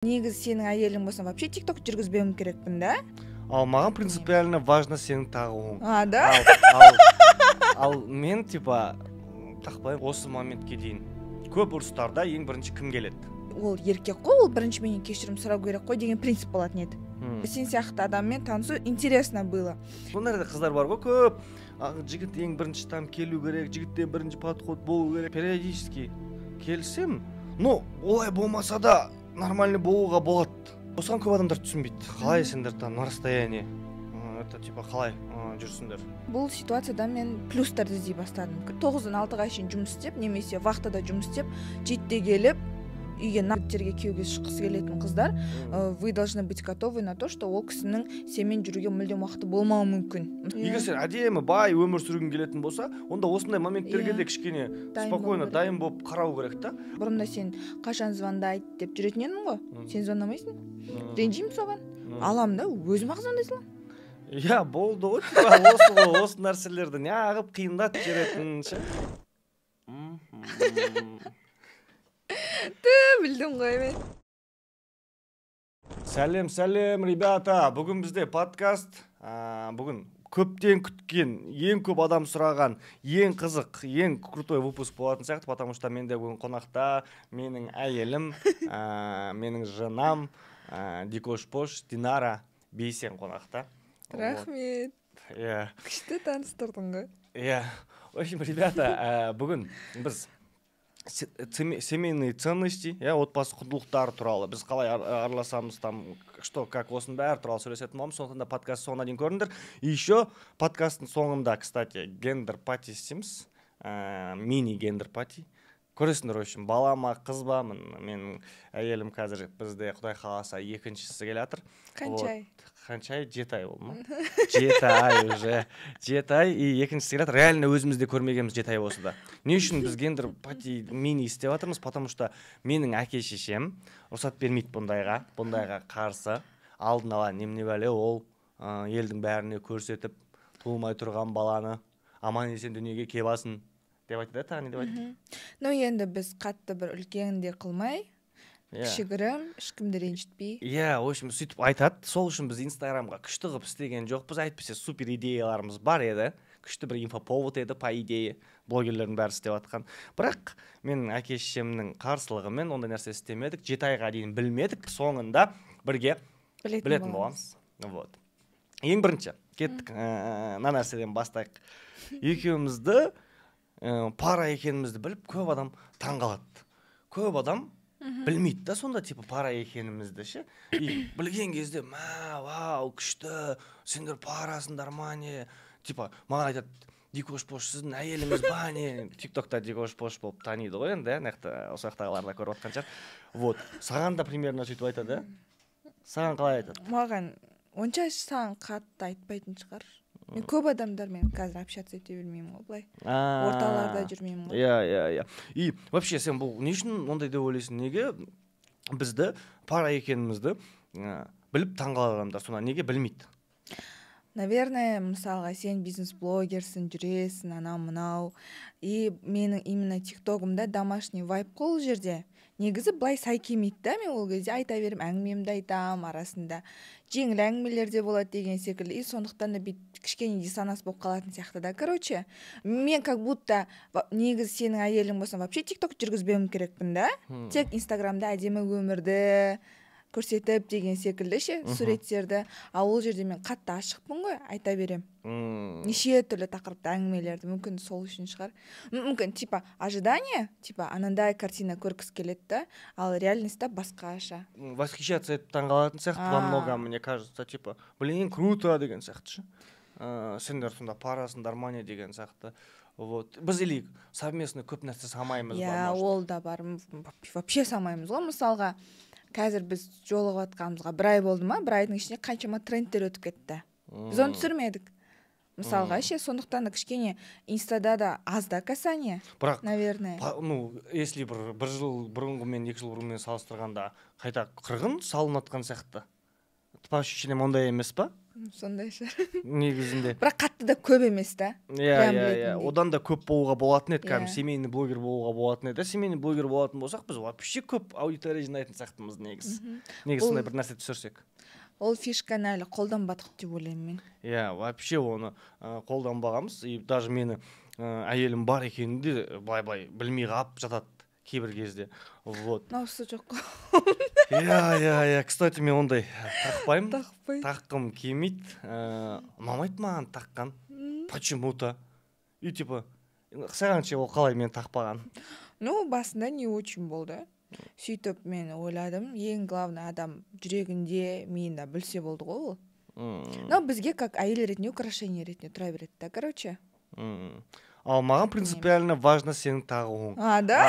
Негізі сенің әйелің болсам, вообще Тик Ток жүргізбеуім керекпін да. Ал маған принципиально важно сенің тағуың. А, да. Ал мен типа тақпаймын. Осы моментке дейін көп ұрыстарда ең бірінші кім келеді? Ол еркек қой, ол бірінші менен кешірім сұрау керек қой деген принцип болатын еді. Сен сияқты адаммен танысу интересно было. Сондай да қыздар бар ғой көп: жігіт ең бірінші там келу керек, жігіттен бірінші подход болу керек. Периодически келісемін, но олай болмаса да нормальный болуға болады. Осыған көп адамдар түсінбейді: қалай сендер там на расстоянии, это типа қалай жүрсіңдер? Бұл ситуацияда мен плюстарды іздей бастадым. 9-дан 6-ға шейін жұмыс істеп немесе вахтада жұмыс істеп, 7-де келіп үйге, жігіттерге күйеуге шыққысы келетін қыздар, вы должны быть готовы на то, что ол кісінің сенімен жүруге мүлдем уақыты болмауы мүмкін. Егер сен әдемі, бай өмір сүргің келетін болса, онда осындай моменттерге де кішкене дайын спокойно болу керек. Дайын болып қарау керек та. Бұрында сен қашан звондайды деп жүретін едім ғой. Сен звондамайсың, ренжимін соған. Аламын да, өзім ақ звондай саламын. Иә, болды ғой, типа осы ғой, осы нәрселерді неғып қиындатып жіберетін ше. Білдім ғой мен. Сәлем, сәлем, ребята! Бүгін бізде подкаст. Бүгін көптен күткен, ең көп адам сұраған, ең қызық, ең крутой выпуск болатын сияқты, потому что менде бүгін қонақта менің әйелім, менің женам, Дикош Пош Динара Бейсен қонақта. Вот. Рахмет. Иә. Күшті таныстырдың ғой. Иә, в общем, ребята, бүгін біз семейные ценности, иә, отбасы құндылықтары туралы, біз қалай араласамыз там, что, как, осының бәрі туралы сөйлесетін боламыз. Сондықтан да подкаст соңына дейін көріңдер. И еще подкасттың соңында, кстати, гендер пати істейміз, мини гендер пати көресіңдер. В общем, бала ма, қыз ба? Міне, менің әйелім қазір, бізде, құдай қаласа, екіншісі келе жатыр. Қанша ай? Қанша ай? 7 ай болды ма? 7 ай уже, 7 ай, и екіншісі келе жатыр. Реально өзіміз де көрмегенбіз 7 ай болса да. Не үшін біз гендер пати мини істеп жатырмыз? Потому что менің әке шешем рұқсат бермейді бұндайға, бұндайға қарсы. Алдын ала немене бәле ол, елдің бәріне көрсетіп, туылмай тұрған баланы аман есен дүниеге келіп алсын деп айтады да. Тағы не деп айтады? Ну, енді біз қатты бір үлкен де қылмай, кішігірім, ешкімді ренжітпей. Иә, в общем, сөйтіп айтады. Сол үшін біз Инстаграмға күшті қылып істеген жоқпыз, әйтпесе супер идеяларымыз бар еді, күшті бір инфоповод еді, по идее, блогерлердің бәрі істеп жатқан. Бірақ менің әке шешемнің қарсылығымен ондай нәрсе істемедік. 7 айға дейін білмедік, соңында бірге білетін, білетін боламыз. Вот, ең бірінші кеттік, мына нәрседен бастайық. Екеумізді пара екенімізді біліп, көп адам таңғалады. Көп адам білмейді да сонда, типа, пара екенімізді ше. И білген кезде: «Мә, вау, күшті, сендер парасыңдар ма, не?» Типа маған айтады: «Дикош Пош сіздің әйеліңіз ба, не?» Тик Токта Дикош Пош болып таниды ғой енді, иә, мына жақта, осы жақтағылар да көріп жатқан шығар. Вот саған да примерно сөйтіп айтады, иә? Саған қалай айтады? Маған онша, саған қатты айтпайтын шығар. Мен көп адамдармен қазір общаться ете бермеймін ғой былай, орталарда жүрмеймін ғой. Иә, и вообще сен бұл не үшін ондай деп ойлайсың? Неге бізді пара екенімізді біліп таңғалады адамдар сонда? Неге білмейді? Наверное, мысалға, сен бизнес блогерсің, жүресің анау мынау и менің именно Тиктогымда домашний вайб қой. Ол жерде негізі былай сай келмейді да. Мен ол кезде айта беремін, әңгімемді айтамын, арасында жеңіл әңгімелер де болады деген секілді. И сондықтан да бүйтіп кішкене диссонанс болып қалатын сияқты да. Короче, мен как будто негізі сенің әйелің болсам, вообще Тик Ток жүргізбеуім керекпін да. Тек Инстаграмда әдемі өмірді көрсетіп деген секілді ше, суреттерді. Ал ол жерде мен қатты ашықпын ғой, айта беремін неше түрлі тақырыпта әңгімелерді. Мүмкін, сол үшін шығар. Мүмкін, типа, ожидание, типа, анандай картина көргісі келеді да, ал реальностьта басқаша. Восхищаться етіп таңғалатын сияқты во многом, мне кажется, типа, блин, круто деген сияқты ше. Сендер сонда парасыңдар ма, не деген сияқты. Вот біз или совместно көп нәрсе салмаймыз ба, Иә. может? Ол да бар. Вообще салмаймыз ғой. Мысалға, қазір біз жолығып жатқанымызға бір ай болды ма, бір айдың ішінде қаншама трендтер өтіп кетті, біз оны түсірмедік мысалға ше. Сондықтан да кішкене Инстада да аз да касание, Бірақ наверное. Ну, если бір жыл бұрынғымен, 2 жыл бұрынғымен салыстырғанда, қайта қырғын салынып жатқан сияқты, по ощущениям, ондай емес па? Сондай шығар. Негізінде. Бірақ қатты да көп емес та. Иә. Прям Иә, иә. білетіндей. Одан да көп болуға болатын еді, кәдімгі семейный блогер болуға болатын еді. Семейный блогер болатын болсақ, біз вообще көп аудитория жинайтын сияқтымыз негізі. Негізі сондай бір нәрсе түсірсек. Ол фишканы әлі қолданбадық деп ойлаймын мен. Иә, вообще оны қолданбағанбыз. И даже мені әйелім бар екенін де былай былай білмей қалып жатады кейбір кезде, вот. Мынаусы жоқ қой. Иә, кстати, мен ондай тақпаймын. Тақпай. Таққым келмейді, ұнамайды маған таққан почему то. И типа саған ше, ол қалай, мен тақпаған? Ну, басында не очень болды. Сөйтіп мен ойладым, ең главный адам жүрегінде, миында білсе болды ғой ол. Но бізге как әйел ретінде украшение ретінде тұра береді да, короче. Ал маған принципиально важно сенің тағуың. А, да?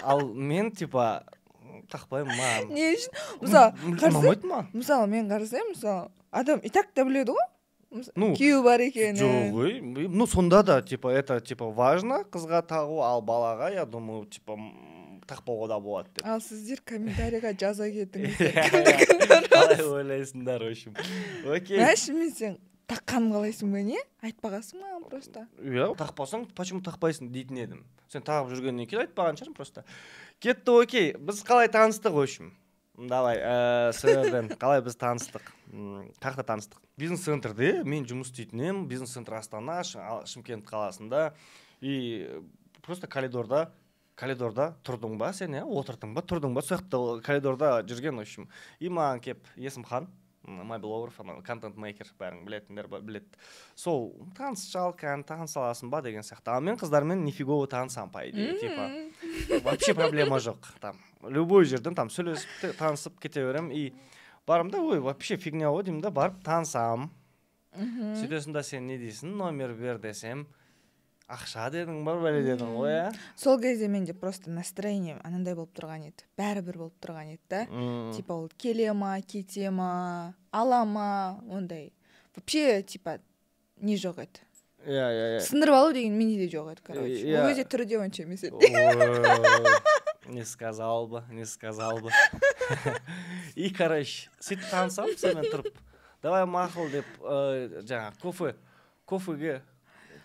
Ал мен типа тақпаймын, маған Не үшін, мысалы, қарасаң? Ұнамайды маған. Мысалы, мен қарасам, мысалы, адам и так та біледі ғой Ну, күйеуі бар екенін. Жоқ, ей, ну сонда да, типа, это типа важно қызға тағу, ал балаға, я думаю, типа тақпауға да болады деп. Ал сіздер комментарийға жаза кетіңіз. Иә, қалай ойлайсыңдар, в общем, окей. Знаешь, мен сен таққанын қалайсың ба, не айтпағансың маған просто. Иә, тақпасаң, почему тақпайсың дейтін едім. Сен тағып жүргеннен кейін айтпаған шығармын просто. Кетті, окей. Біз қалай таныстық, в общем? Давай, сол жерден қалай біз таныстық? Қай жақта таныстық? Бизнес центрде мен жұмыс істейтін едім, бизнес центр Астана, Шымкент қаласында. И просто коридорда тұрдың ба сен, иә, отырдың ба, тұрдың ба, сол жақта коридорда жүрген, в общем. И маған кеп Есімхан, мобилограф, анау контент мейкер, бәрің білетіндер біледі. Сол таныс шал, кәні таныса аласың ба деген сияқты. Ал мен қыздармен нифигово танысамын, по идее, типа вообще проблема жоқ. Там любой жерден там сөйлесіп те, танысып кете беремін. И барамын да, ой, вообще фигня ғой деймін да, барып танысамын. Сөйтесің да, сен не дейсің, номер бер десем, ақша дедің ба, бәле дедің ғой, иә? Сол кезде менде просто настроение анандай болып тұрған еді, бәрібір болып тұрған еді да. Типа ол келе ма, кете ма, ала ма, ондай вообще типа не жоқ еді. Иә, иә, иә. Сындырып алу деген менде де жоқ еді, короче. Ол кезде түрі де онша емес еді. Ой, не сказал бы, не сказал бы. И, короче, сөйтіп танысамын сонымен тұрып, давай, мақұл деп, жаңағы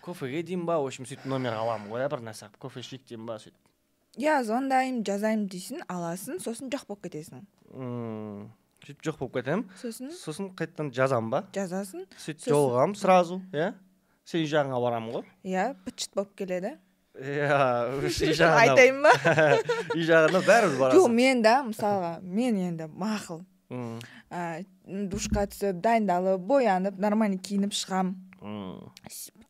кофеге деймін ба, в общем, сөйтіп номер аламын ғой, иә, бір нәрсе қылып, кофе ішейік деймін ба, сөйтіп. Иә, звондаймын, жазаймын дейсің, аласың, сосын жоқ болып кетесің. Сөйтіп жоқ болып кетемін. Сосын? Сосын қайтадан жазамын ба? Жазасың. Сөйтіп Сосын- жолығамын сразу, иә, сен үй жағыңа барамын ғой. Иә, быт шыт болып келеді. Иә, үй жағына. Айтайын ба? Үй жағына бәрібір Жоқ, барасың. мен да, мысалға, мен енді мақұл, душқа түсіп, дайындалып, боянып, нормально киініп шығамын.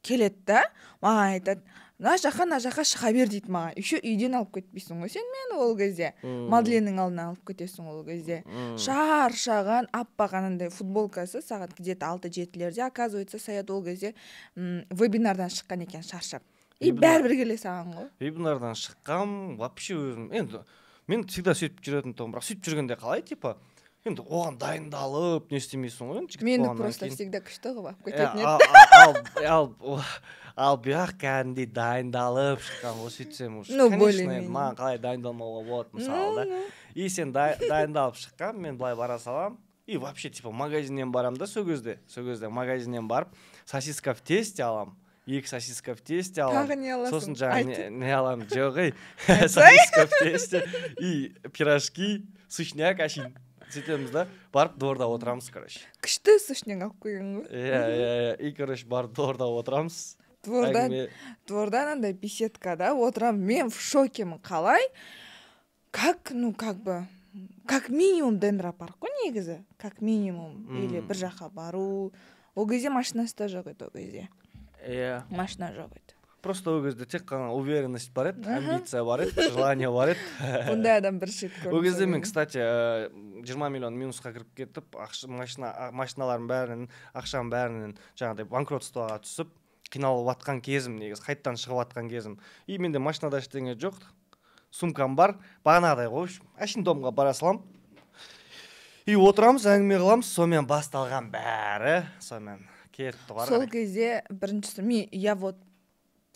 Келеді да, маған айтады, мына жаққа, мына жаққа шыға бер дейді маған. Еще үйден алып кетпейсің ғой сен мені ол кезде. Мадленнің алдына алып кетесің ол кезде. Шаршаған, аппақ анандай футболкасы, сағат где то 6-7-лерде, оказывается, Саят ол кезде вебинардан шыққан екен шаршап. И бәрібір келе салған ғой. Вебинардан шыққам, вообще өзім енді мен всегда сөйтіп жүретін тұғым, бірақ сөйтіп жүргенде қалай, типа енді оған дайындалып не істемейсің ғой енді, жігіт Мені болғаннан просто кейін. всегда күшті қылып алып Иә, кететін еді. Ал бұяқ кәдімгідей дайындалып шыққан ғой, сөйтсем уж, Ну, конечно, более-менее. енді маған қалай дайындалмауға болады, мысалы, да. Ну, ну. И сен дайындалып шыққан, мен былай бара саламын. И вообще типа магазиннен барамын да, сол кезде магазиннен барып сосиска в тесте аламын, екі сосиска в тесте аламын. Тағы не аласың? Сосын жаңағы Айт. не аламын? Жоқ, ей, Айтсай. сосиска в тесте и пирожки, сушняк әшейін. Сөйтеміз да, барып дворда отырамыз, короче. Күшті сушняк алып қойған ғой. Иә, и, короче, барып дворда отырамыз. Дворда, Әңгіме. дворда анандай беседкада отырамын. Мен в шокемін, қалай, как, ну, как бы как минимум дендропарк қой негізі, как минимум, или бір жаққа бару. Ол кезде машинасы да жоқ еді ол кезде. Машина жоқ еді. Просто ол кезде тек қана уверенность бар еді, амбиция бар еді, желание бар еді. Ондай адам бірінші рет көрдім Ол кезде сол мен, кезде. кстати, 20 миллион минусқа кіріп кетіп, ақша, машина, машиналардың бәрін, ақшаның бәрінен жаңағыдай банкротствоға түсіп, қиналып жатқан кезім негізі, қайтадан шығып жатқан кезім. И менде машинада ештеңе жоқ, сумкам бар, бағанағыдай ғой, в общем, әшейін домға бара саламын. И отырамыз, әңгіме қыламыз, сонымен басталған бәрі, сонымен кетті ғой ары Сол қарай. Кезде біріншісі мен, я вот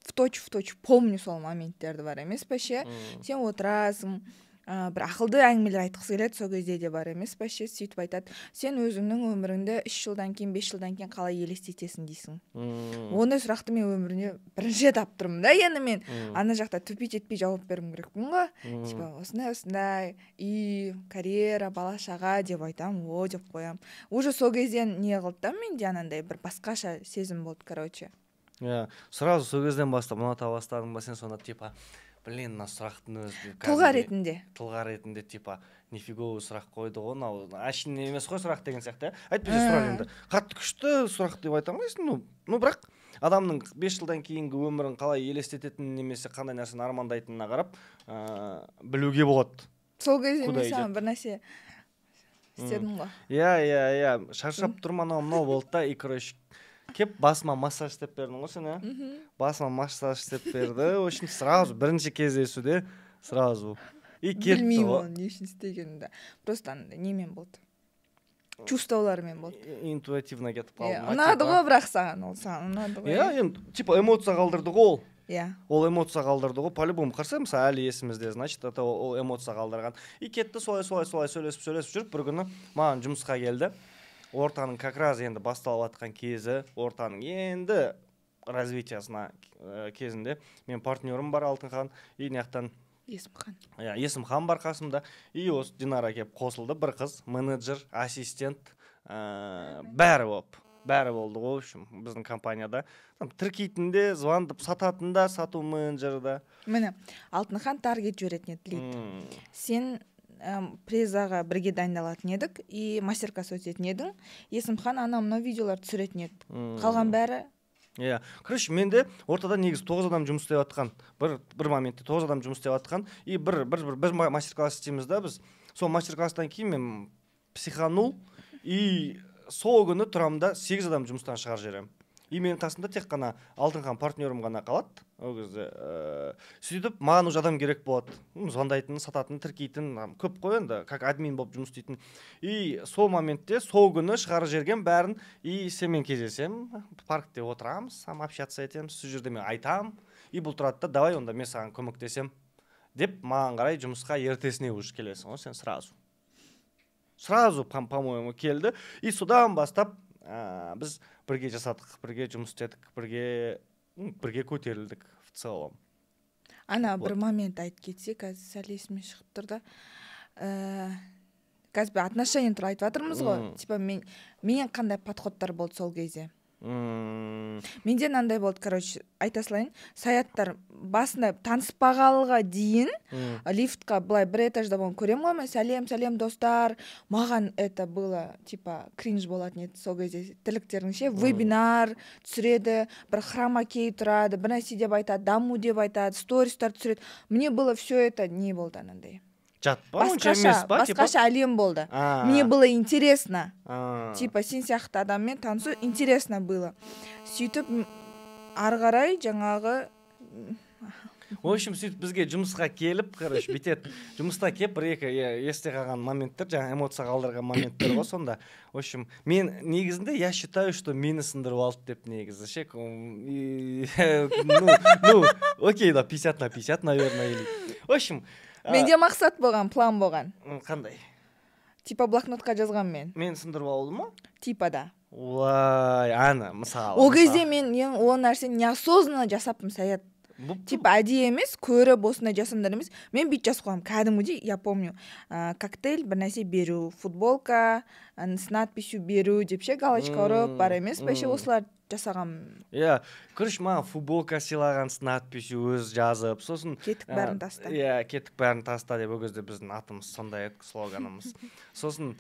в точь в точь помню сол моменттерді бар емес пе ше. Сен отырасың, Бір ақылды әңгімелер айтқысы келеді сол кезде де, бар емес па ше? Сөйтіп айтады: «Сен өзіңнің өміріңді 3 жылдан кейін, 5 жылдан кейін қалай елестетесің?» – дейсің. Ондай сұрақты мен өмірімде бірінші рет алып тұрмын да. Енді мен ана жақта тупить етпей жауап беруім керекпін ғой. Типа, осындай, осындай үй, карьера, бала шаға деп айтамын. «О», – деп қоямын. Уже сол кезден не қылды да, менде анандай бір басқаша сезім болды, короче. Иә, сразу сол кезден бастап ұната бастадың ба сен сонда? Типа, блин, мына сұрақтың өзі Тұлға ретінде. Тұлға ретінде, типа, нифиговый сұрақ қойды ғой мынау, әшейін емес қой сұрақ деген сияқты, иә. Әйтпесе сұрақ енді қатты күшті сұрақ деп айта алмайсың. Ну, бірақ адамның 5 жылдан кейінгі өмірін қалай елестететінін немесе қандай нәрсені армандайтынына қарап білуге болады. Сол кезде мен саған бір нәрсе істедім ғой. Иә, шаршап тұрмын, анау мынау болды да. И, короче, кеп басыма массаж істеп бердің ғой сен, иә. Басыма массаж істеп берді. В общем, сразу бірінші кездесуде сразу и кетті. Білмеймін оны не үшін істегенімді, просто андай немен болды, чувстволармен болды. Интуитивно кетіп қалдым. Ұнады ғой, бірақ саған, ол саған ұнады ғой. Иә, енді, типа, эмоция қалдырды ғой ол. Ол эмоция қалдырды ғой по любому. Қараса, мысалы, әлі есімізде, значит, это ол эмоция қалдырған. И кетті солай, солай, солай, сөйлесіп, сөйлесіп жүріп, бір күні маған жұмысқа келді. Ортаның как раз енді басталып жатқан кезі, ортаның енді развитиясына кезінде мен партнерім бар, Алтынхан, и мына жақтан Есімхан. Иә, Есімхан бар қасымда. И осы Динара келіп қосылды, бір қыз, менеджер, ассистент, бәрі болып, бәрі болды ғой. В общем, біздің компанияда там тіркейтін де, звондап сататын да, сату менеджері да. Міне, Алтынхан таргет жіберетін еді, лид. Сен презаға бірге дайындалатын едік и мастер класс өтетін едің. Есімхан анау мынау видеолар түсіретін еді. Қалған бәрі. Иә, короче, менде ортада негізі тоғыз адам жұмыс істеп жатқан. Бір моментте тоғыз адам жұмыс істеп жатқан. И бір мастер класс істейміз да біз. Сол мастер класстан кейін мен психанул и сол күні тұрамын да, сегіз адам жұмыстан шығарып жіберемін. И менің қасымда тек қана Алтынхан партнерім ғана қалады ол кезде. Сөйтіп маған уже адам керек болады. Ну, звондайтын, сататын, тіркейтін, там, көп қой енді, как админ болып жұмыс істейтін. И сол моментте, сол күні шығарып жіберген бәрін. И сенімен кездесемін, паркте отырамыз, там общаться етеміз. Сол жерде мен айтамын, и бұл тұрады да: «Давай онда мен саған көмектесемін», – деп маған қарай жұмысқа ертесіне уже келесің ғой сен. Сразу, по моему келді. И содан бастап біз бірге жасадық, бірге жұмыс істедік, бірге көтерілдік в целом. Ана бір момент айтып кетсе, қазір сәл есіме шығып тұр да. Қазір бір отношение туралы айтып жатырмыз ғой. Типа, мен қандай подходтар болды сол кезде? Менде мынандай болды, короче, айта салайын. Саяттар басында таныспағалыға дейін лифтқа былай бір этажда болған көремін ғой мен: «Сәлем, сәлем, достар». Маған это было типа кринж болатын еді сол кезде тірліктерің ше. Вебинар түсіреді, бір хромакей тұрады, бір нәрсе деп айтады, даму деп айтады, стористар түсіреді. Мне было все это не болды анандай. Жат па, онша Басқаша. емес па, типа? Басқаша әлем болды. Мне было интересно. Типа, сен сияқты адаммен танысу интересно было. Сөйтіп ары қарай жаңағы В общем, сөйтіп бізге жұмысқа келіп, короче, бүйтеді. Жұмыста келіп, бір екі, иә, есте қалған моменттер, жаңа эмоция қалдырған моменттер ғой сонда. В общем, мен негізінде, я считаю, что мені сындырып алды деп негізі ше. Ну, окей, да, 50 на 50, наверное, или в общем Менде мақсат болған, план болған. Қандай? Типа, блокнотқа жазған мен. Мені сындырып алды ма? Типа, да. Ой, ана мысалы. Ол кезде мен ол нәрсені неосознанно жасаппын, Саят. Типа, әдейі емес, көріп осындай жасаңдар емес, мен бүйтіп жазып қойғанмын кәдімгідей. Я помню, коктейль бір нәрсе беру, футболка с надписью беру деп ше, галочка ұрып, бар емес па ше, осыларды жасағанмын. Иә, короче, маған футболка сыйлаған с надписью, өзі жазып, сосын «Кеттік, бәрін таста». Иә, «Кеттік, бәрін таста» деп. Ол кезде біздің атымыз сондай еді, слоганымыз. Сосын,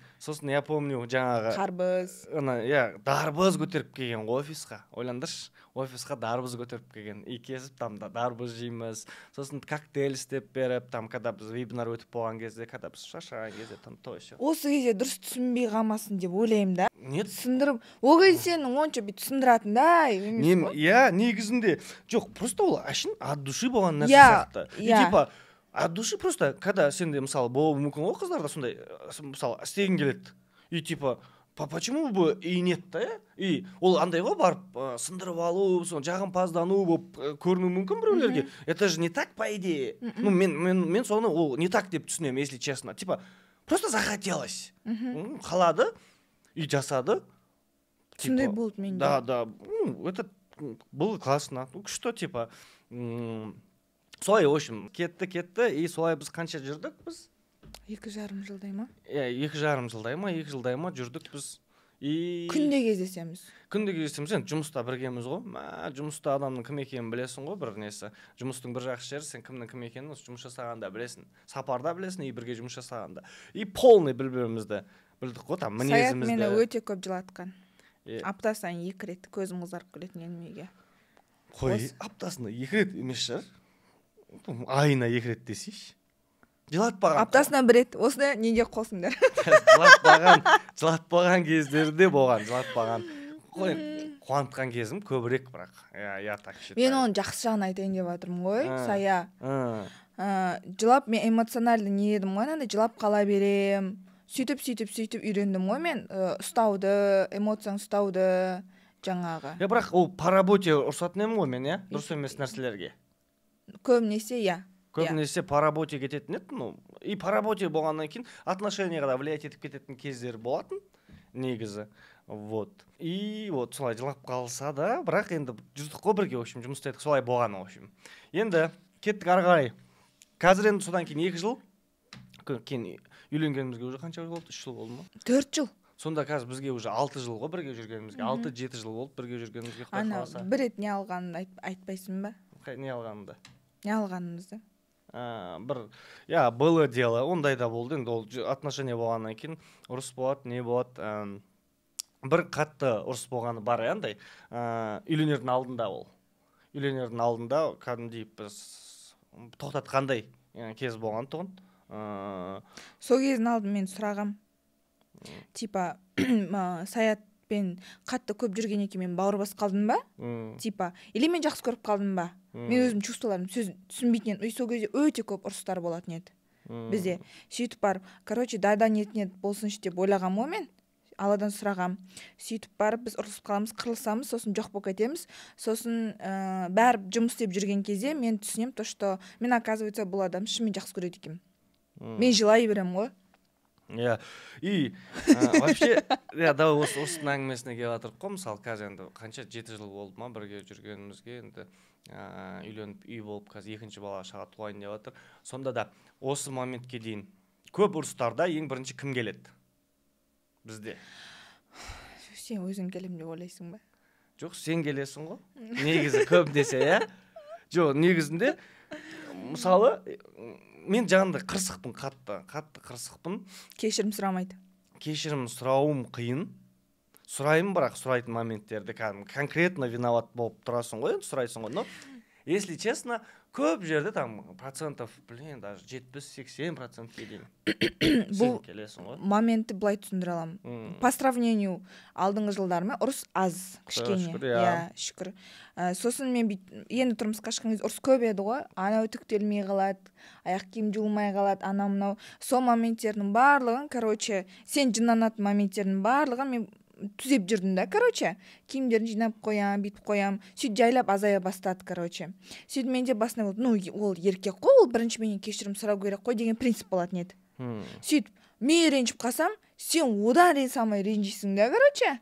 я помню, жаңағы Қарбыз. Ана, иә, дарбыз көтеріп келген ғой офисқа. Ойлаңдаршы, офисқа дарбыз көтеріп келген. И кесіп, там да дарбыз жейміз. Сосын коктейль істеп беріп, там, когда біз вебинар өтіп болған кезде, когда біз шаршаған кезде, там, то все. Осы кезде дұрыс түсінбей қалмасын деп ойлаймын да. Нет. Сындырып, ол кезде сенің онша бүйтіп сындыратындай емес қой. Иә, негізінде жоқ, просто ол әшейін от души болған нәрсе сияқты. И типа, от души просто, когда сенде, мысалы, болуы мүмкін ғой, қыздарда сондай, мысалы, істегің келеді и типа Почему бы и нет та, иә? И ол андай ғой, барып сындырып алу, соны жағымпаздану болып көрінуі мүмкін біреулерге. Это же не так, по идее. Ну, мен соны ол не так деп түсінемін, если честно. Типа просто захотелось. Қалады и жасады. Сондай Типа, болды менде. Да, ну, это было классно. Ну что, типа, солай, в общем, кетті, кетті. И солай біз қанша жүрдік біз? 2,5 жылдай ма? Иә, 2,5 жылдай ма, 2 жылдай ма жүрдік біз. И Күнде кездесеміз. Күнде кездесеміз. Енді жұмыста біргеміз ғой. Мә, жұмыста адамның кім екенін білесің ғой. Бір несі, жұмыстың бір жақсы жері, сен кімнің кім екенін осы жұмыс жасағанда білесің, сапарда білесің и бірге жұмыс жасағанда. И полный бір бірімізді білдік қой там. Саят мені Мінезімізді. өте көп жылатқан. Аптасына екі рет көзім қызарып келетін едім үйге. Қой, аптасына екі рет емес шығар, айына екі рет десейші. Жылатпаған. Аптасына бір рет. Осыны неге қосыңдар? Жылатпаған кездері де болған. Жылатпаған қой, қуантқан кезім көбірек бірақ, иә, я так считаю. Мен оның жақсы жағын айтайын деп жатырмын ғой. Сая, жылап, мен эмоционально не едім ғой, анандай жылап қала берем. Сөйтіп, сөйтіп, сөйтіп үйрендім ғой мен ұстауды, эмоцияны ұстауды жаңағы. Иә, бірақ ол по работе ұрсатын едім ғой мен, иә, дұрыс емес нәрселерге. Көбінесе, иә. Көбінесе по работе кететін еді. Ну и по работе болғаннан кейін отношенияға да влиять етіп кететін кездер болатын негізі. Вот, и вот солай жылап қалса да, бірақ енді жүрдік қой бірге, в общем, жұмыс істедік, солай болған. В общем, енді кеттік ары қарай. Қазір енді содан кейін 2 жыл кейін үйленгенімізге уже қанша жыл болды? 3 жыл болды ма? 4 жыл. Сонда қазір бізге уже 6 жыл ғой бірге жүргенімізге, 6-7 жыл болды бірге жүргенімізге, құдай Ана қаласа. бір рет не алғанын айтпайсың ба? Не алғанымды? Не алғанымызды. Бір, иә, было дело, ондай да болды. Енді ол отношение болғаннан кейін ұрыс болады, не болады. Бір қатты ұрыс болғаны бар, иә, андай үйленердің алдында. Ол үйленердің алдында кәдімгідей біз тоқтатқандай кез болған тұғын. Сол кездің алдын мен сұрағам, типа, Саятпен қатты көп жүргеннен кейін мен бауыр басып қалдым ба, типа, или мен жақсы көріп қалдым ба? Мен өзім чувстволарымды сөз түсінбейтін едім. И сол кезде өте көп ұрыстар болатын еді бізде. Сөйтіп барып, короче, да нет, нет болсыншы деп ойлағанмын ғой мен, Алладан сұрағам. Сөйтіп барып біз ұрысып қаламыз, қырылысамыз, сосын жоқ болып кетеміз. Сосын бәрі жұмыс істеп жүрген кезде мен түсінемін то, что мен, оказывается, бұл адамды шынымен жақсы көреді екенмін. Мен жылай беремін ғой. Иә, и вообще, иә, давай осының әңгімесіне келіп жатырмық қой. Мысалы, қазір енді қанша, 7 жыл болды ма бірге жүргенімізге? Енді үйленіп, үй болып, қазір екінші бала шаға туайын деп жатыр. Сонда да осы моментке дейін көп ұрыстарда ең бірінші кім келеді бізде? Сен өзің келемін деп ойлайсың ба? Жоқ, сен келесің ғой негізі көбінесе, иә. Жоқ, негізінде, мысалы, мен жаңағындай қырсықпын, қатты, қатты қырсықпын. Кешірім сұрамайды. Кешірім сұрауым қиын. Сұраймын, бірақ сұрайтын моменттерде кәдімгі конкретно виноват болып тұрасың ғой, енді сұрайсың ғой. Но если честно, көп жерде там процентов, блин, даже 70-80%-ке дейін сен Бұл келесің ғой. моментті былай түсіндіре аламын. По сравнению алдыңғы жылдармен ұрыс аз кішкене. Шүкір, иә. Иә, шүкір. Сосын мен енді тұрмысқа шыққан кезде ұрыс көп еді ғой. Анау үтіктелмей қалады, аяқ киім жуылмай қалады, анау мынау сол моменттердің барлығын, короче, сен жынданатын моменттердің барлығын мен түзеп жүрдім да. Короче, киімдерін жинап қоямын, бүйтіп қоямын. Сөйтіп жайлап азая бастады, короче. Сөйтіп менде басында болды: ну, ол еркек қой, ол бірінші менен кешірім сұрау керек қой деген принцип болатын еді. Сөйтіп мен ренжіп қалсам, сен одан самый ренжисің да. Короче,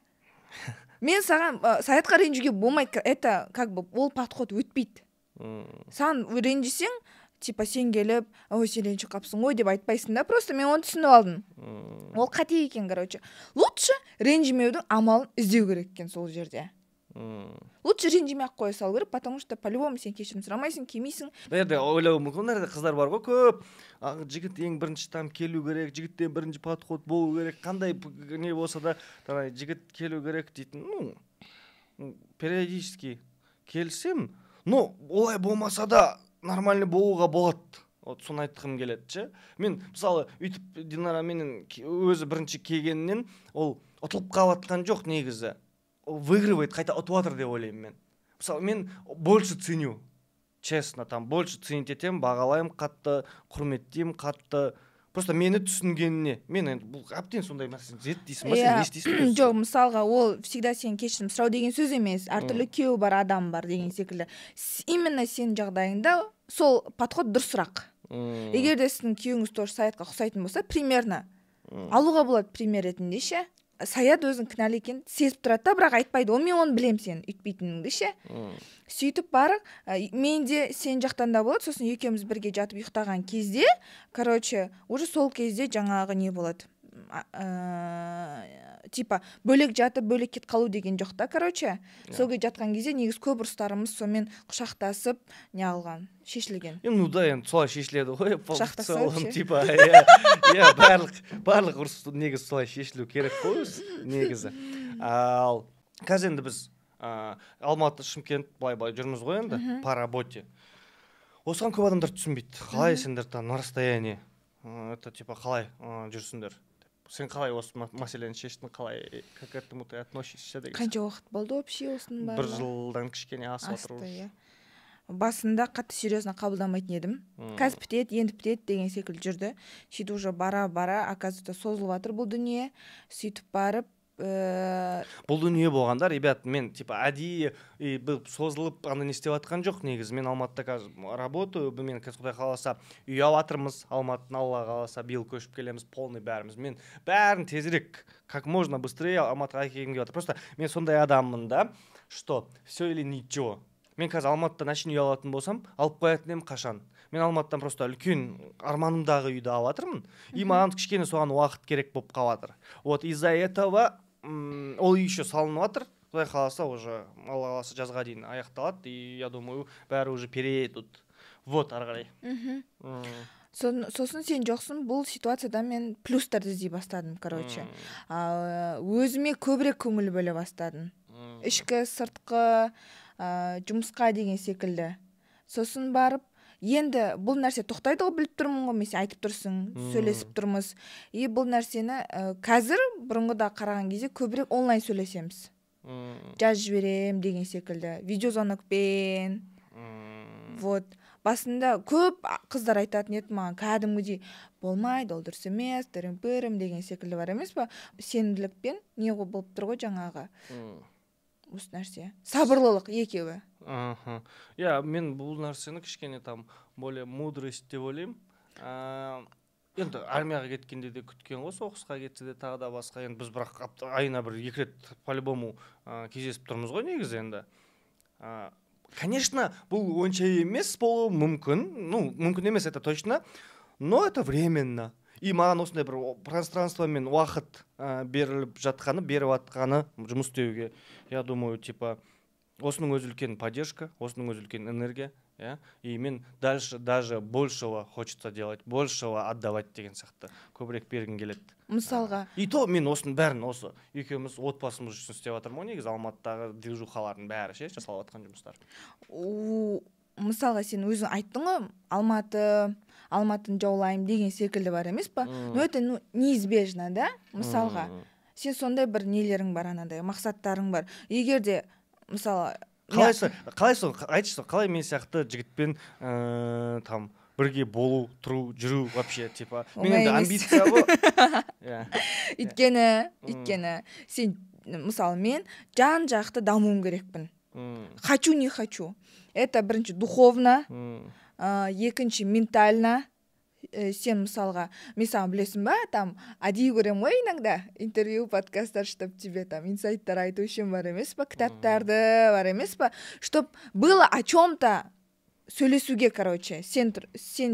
мен саған, Саятқа ренжуге болмайды, это как бы ол подход өтпейді. Саған ренжісең, типа, сен келіп: «Ой, сен ренжіп қалыпсың ғой», – деп айтпайсың да. Просто мен оны түсініп алдым, ол қате екен. Короче, лучше ренжімеудің амалын іздеу керек екен сол жерде. Лучше ренжімей ақ қоя салу керек, потому что по любому сен кешірім сұрамайсың, келмейсің. Мына жерде ойлауы мүмкін, мына жерде қыздар бар ғой көп: жігіт ең бірінші там келу керек, жігіттен бірінші подход болу керек, қандай не болса да, давай, жігіт келу керек дейтін. Ну, периодически келісемін, но олай болмаса да нормальный болуға болады. Вот соны айтқым келеді ше. Мен, мысалы, өйтіп Динараменен өзі бірінші келгеннен ол ұтылып қалып жатқан жоқ негізі, ол выигрывает, қайта ұтып жатыр деп ойлаймын мен. Мысалы, мен больше ценю, честно, там больше ценить етемін, бағалаймын қатты, құрметтеймін қатты. Просто мені түсінгеніне. Мен енді бұл әбден сондай нәрсені зерттейсің ба, сен не істейсің өзі? Жоқ, мысалға, ол всегда сен кешірім сұрау деген сөз емес. Әртүрлі күйеуі бар адам бар деген секілді. Именно сенің жағдайыңда сол подход дұрысырақ. Егер де сіздің күйеуіңіз тоже Саятқа ұқсайтын болса, примерно алуға болады пример ретінде ше. Саят өзін кінәлі екенін сезіп тұрады да, бірақ айтпайды. Ол мен оны білемін, сен өйтпейтініңді ше. Сөйтіп барып, мен де сен жақтан да болады, сосын екеуміз бірге жатып ұйықтаған кезде, короче, уже сол кезде жаңағы не болады, типа бөлек жатып, бөлек кетіп қалу деген жоқ та, короче. Сол кезде жатқан кезде негізі көп ұрыстарымыз сонымен құшақтасып не қылған, шешілген. Ну да, енді солай шешіледі ғой, в Құшақтасып целом, ше. типа, иә, барлық ұрыс негізі солай шешілу керек қой өзі, негізі. Ал қазір енді біз Алматы, Шымкент былай былай жүрміз ғой енді по работе. Осыған көп адамдар түсінбейді. Қалай сендер там на расстоянии, это типа қалай жүрсіңдер? Сен қалай осы мәселені шештің, қалай, как к этому ты относишься деген. Қанша уақыт болды вообще осының Бір барлығы? жылдан кішкене асып жатыр Асты, уже. иә. Басында қатты серьезно қабылдамайтын едім. Қазір бітеді, енді бітеді деген секілді жүрді. Сөйтіп уже бара бара, оказывается, созылып жатыр бұл дүние. Сөйтіп барып, Бұл дүние болғанда, ребят, мен типа әдейі и бұл созылып ана не істеп жатқан жоқ негізі. Мен Алматыда қазір работаю, мен қазір, құдай қаласа, үй алып жатырмыз Алматыны, Алла қаласа, биыл көшіп келеміз полный бәріміз. Мен бәрін тезірек, как можно быстрее Алматыға әкелгім келіп жатыр. Просто мен сондай адаммын да, что все или ничего. Мен қазір Алматыдан әшейін үй алатын болсам, алып қоятын едім қашан. Мен Алматыдан просто үлкен арманымдағы үйді алып жатырмын, и маған кішкене соған уақыт керек болып қалып жатыр. Вот из-за этого ол үй еще салынып жатыр, құдай қаласа, уже Алла қаласа, жазға дейін аяқталады, и я думаю, бәрі уже переедут. Вот ары қарай. Сосын сен жоқсың, бұл ситуацияда мен плюстарды іздей бастадым, короче. Өзіме көбірек көңіл бөле бастадым. Ішкі, сыртқы, жұмысқа деген секілді. Сосын барып, енді бұл нәрсе тоқтайды ғой, біліп тұрмын ғой, мен, сен айтып тұрсың, сөйлесіп тұрмыз. И бұл нәрсені қазір бұрынғыда қараған кезде көбірек онлайн сөйлесеміз. Жазып жіберем деген секілді, видеозвонокпен. Вот. Басында көп қыздар айтатын еді маған кәдімгідей: болмайды, ол дұрыс емес, тырым пырым деген секілді бар емес па. Сенімділікпен не болып тұр ғой жаңағы осы нәрсе, сабырлылық екеуі. Аха. Иә, мен бұл нәрсені кішкене там более мудрость деп ойлаймын. Енді армияға кеткенде де күткен ғой, соғысқа кетсе де, тағы да басқа. Енді біз бірақ айына бір екі рет по-любому кездесіп тұрмыз ғой негізі енді. Конечно, бұл онша емес болуы мүмкін. Ну, мүмкін емес, это точно. Но это временно. И маған осындай бір пространство мен уақыт беріліп жатқаны, беріп жатқаны жұмыс істеуге, я думаю, типа, осының өзі үлкен поддержка, осының өзі үлкен энергия, иә. И мен дальше даже большего хочется делать, большего отдавать деген сияқты, көбірек бергім келеді. Мысалға. И то мен осының бәрін осы екеуміз отбасымыз үшін істеп жатырмын ғой негізі, Алматыдағы движухалардың бәрі ше, жасалып жатқан жұмыстар. Мысалға, сен өзің айттың ғой, Алматыны жаулаймын деген секілді бар емес па? Но это, ну, неизбежно да. Мысалға, сен сондай бір нелерің бар, анандай мақсаттарың бар. Егер де мысалы Қалай, қалай сол, айтшы, қалай мен сияқты жігітпен там бірге болу, тұру, жүру вообще, типа мен Оңай енді емес. амбиция ғой, иә. Өйткені өйткені сен, мысалы, мен жан жақты дамуым керекпін. Хочу не хочу, это бірінші духовно, екінші ментально. Сен мысалға, мен саған, білесің ба, там әдейі көремін ғой иногда интервью, подкасттар, чтоб тебе там инсайттар айту үшін бар емес па, кітаптарды бар емес па, чтоб было о чем то сөйлесуге, короче. Сен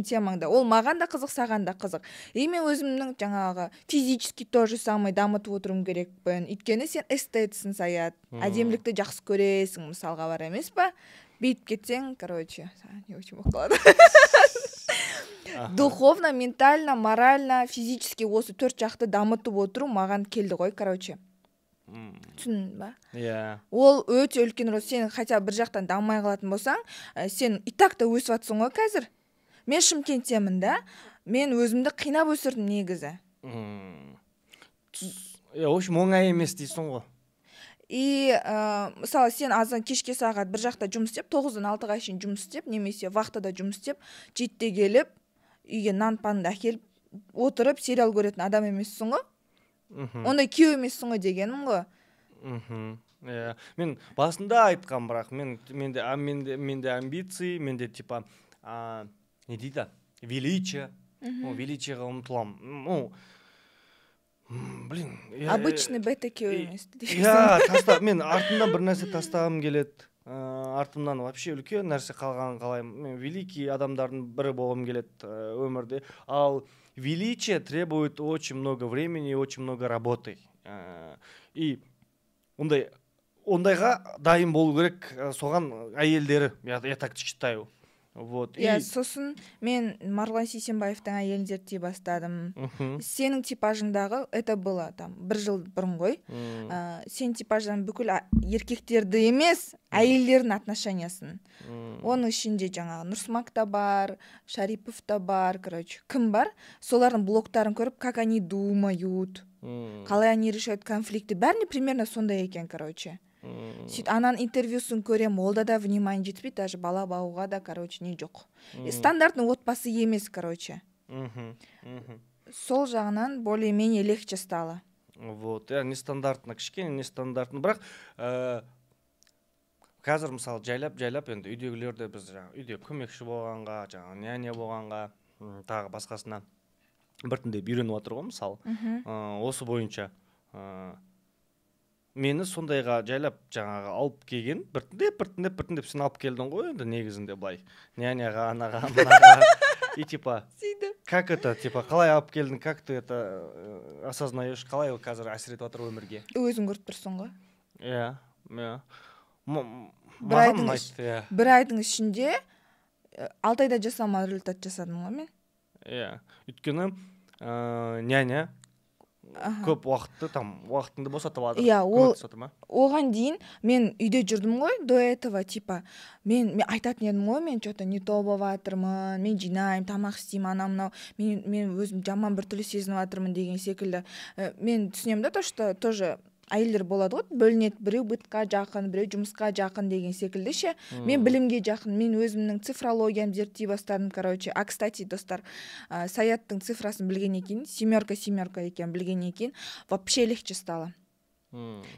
темаңда, ол маған да қызық, саған да қызық. И мен өзімнің жаңағы физически то же самое дамытып отыруым керекпін, өйткені сен эстетсің, Саят, әдемілікті жақсы көресің, мысалға, бар емес па. Бүйтіп кетсең, короче, саған не очень болып қалады. Духовно, ментально, морально, физически, осы төрт жақты дамытып отыру маған келді ғой, короче. Түсіндің ба? Иә. Ол өте үлкен рөл. Сен хотя бір жақтан дамымай қалатын болсаң, сен и так та өсіп жатсың ғой. Қазір мен Шымкенттемін да, мен өзімді қинап өсірдім негізі. Иә, в общем, оңай емес дейсің ғой. И мысалы, сен азан кешке сағат бір жақта жұмыс істеп, 9-дан 6-ға шейін жұмыс істеп немесе вахтада жұмыс істеп, 7-де келіп, үйге нан панды әкеліп Отырып сериал көретін адам емессің ғой, ондай күйеу емессің ғой дегенім ғой. Иә, мен басында айтқам, бірақ менде амбиции, менде типа не дейді, величие, ну, величие ға ұмтыламын. Ну, блин. Обычный бета күйеу емес. Иә, таста, мен артымнан бір нәрсе тастағым келеді, артымнан вообще үлкен нәрсе қалғанын қалаймын. Мен великий адамдардың бірі болғым келеді өмірде. Ал величие требует очень много времени и очень много работы. И ондайға дайын болу керек, соған әйелдері, я так считаю, вот. Иә, сосын мен Марғұлан Сейсембаевтың әйелін зерттей бастадым. Сенің типажыңдағы, это было там бір жыл бұрын ғой, сенің типажыңнан бүкіл еркектерді емес, әйелдердің отношения сын, оның ішінде жаңағы Нұрсмак та бар, Шарипов та бар, короче, кім бар, солардың блогтарын көріп, как они думают, қалай они решают конфликты, бәріне примерно сондай екен, короче. Сөйтіп ананың интервьюсын көремін, олда да внимание жетіспейді, даже бала бағуға да, короче, не жоқ. И стандартный отбасы емес, короче. мхм мхм Сол жағынан более менее легче стало. Вот, иә, нестандартно, кішкене нестандартно, бірақ қазір, мысалы, жайлап жайлап енді үйдегілер де, біз жаңағы үйде көмекші болғанға, жаңағы няня болғанға, тағы басқасына біртіндеп үйреніп жатыр ғой, мысалы. Осы бойынша мені сондайға жайлап жаңағы алып келген, біртіндеп, біртіндеп, біртіндеп сен алып келдің ғой енді негізінде былай няняға, анаға, мынаға, и типа сөйтіп как это, типа, қалай алып келдің, как ты это осознаешь, қалай ол қазір әсер етіп жатыр өмірге? Өзің көріп тұрсың ғой. Иә, Бір маған айдың ұнайды, иә. Бір айдың ішінде 6 айда жасалмаған результат жасадым ғой мен. Иә, өйткені няня көп уақытты, там, уақытыңды босатып жатыр, Иә, ол- көмектесіп жатыр ма? Оған дейін мен үйде жүрдім ғой до этого, типа мен айтатын едім ғой: мен че то не то болып жатырмын, мен жинаймын, тамақ істеймін, анау мынау, мен өзім жаман біртүрлі сезініп жатырмын деген секілді. Мен түсінемін да, то что тоже әйелдер болады ғой, бөлінеді: біреу быт қа жақын, біреу жұмысқа жақын деген секілді ше. Мен білімге жақын, мен өзімнің цифрологиямды зерттей бастадым, короче. А кстати, достар, Саяттың цифрасын білгеннен кейін, семерка, семерка екенін білгеннен кейін, вообще легче стало.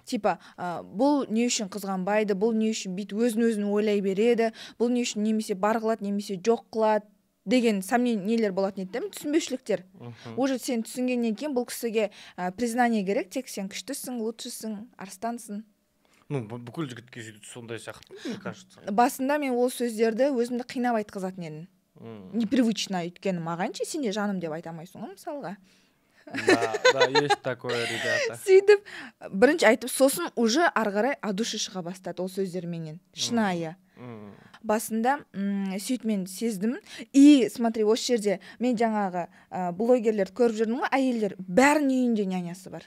Типа бұл не үшін қызғанбайды, бұл не үшін бүйтіп өзін өзін ойлай береді, бұл не үшін немесе бар қылады, немесе жоқ қылады деген сомнение нелер болатын еді да, түсінбеушіліктер. Уже сен түсінгеннен кейін, бұл кісіге признание керек тек: сен күштісің, лучший сың, арыстансың. Ну, бүкіл жігітке сөйтіп, сондай сияқты, мне кажется. Басында мен ол сөздерді өзімді қинап айтқызатын едім. Непривычно, өйткені маған ше, сен де жаным деп айта алмайсың ғой, мысалға. Да, есть такое, ребята. Сөйтіп бірінші айтып, сосын уже ары қарай от души шыға бастады ол сөздер менен шынайы. Басында сөйтіп мен сездім. И смотри, осы жерде мен жаңағы блогерлерді көріп жүрдім ғой, әйелдер бәрінің үйінде нянясы бар.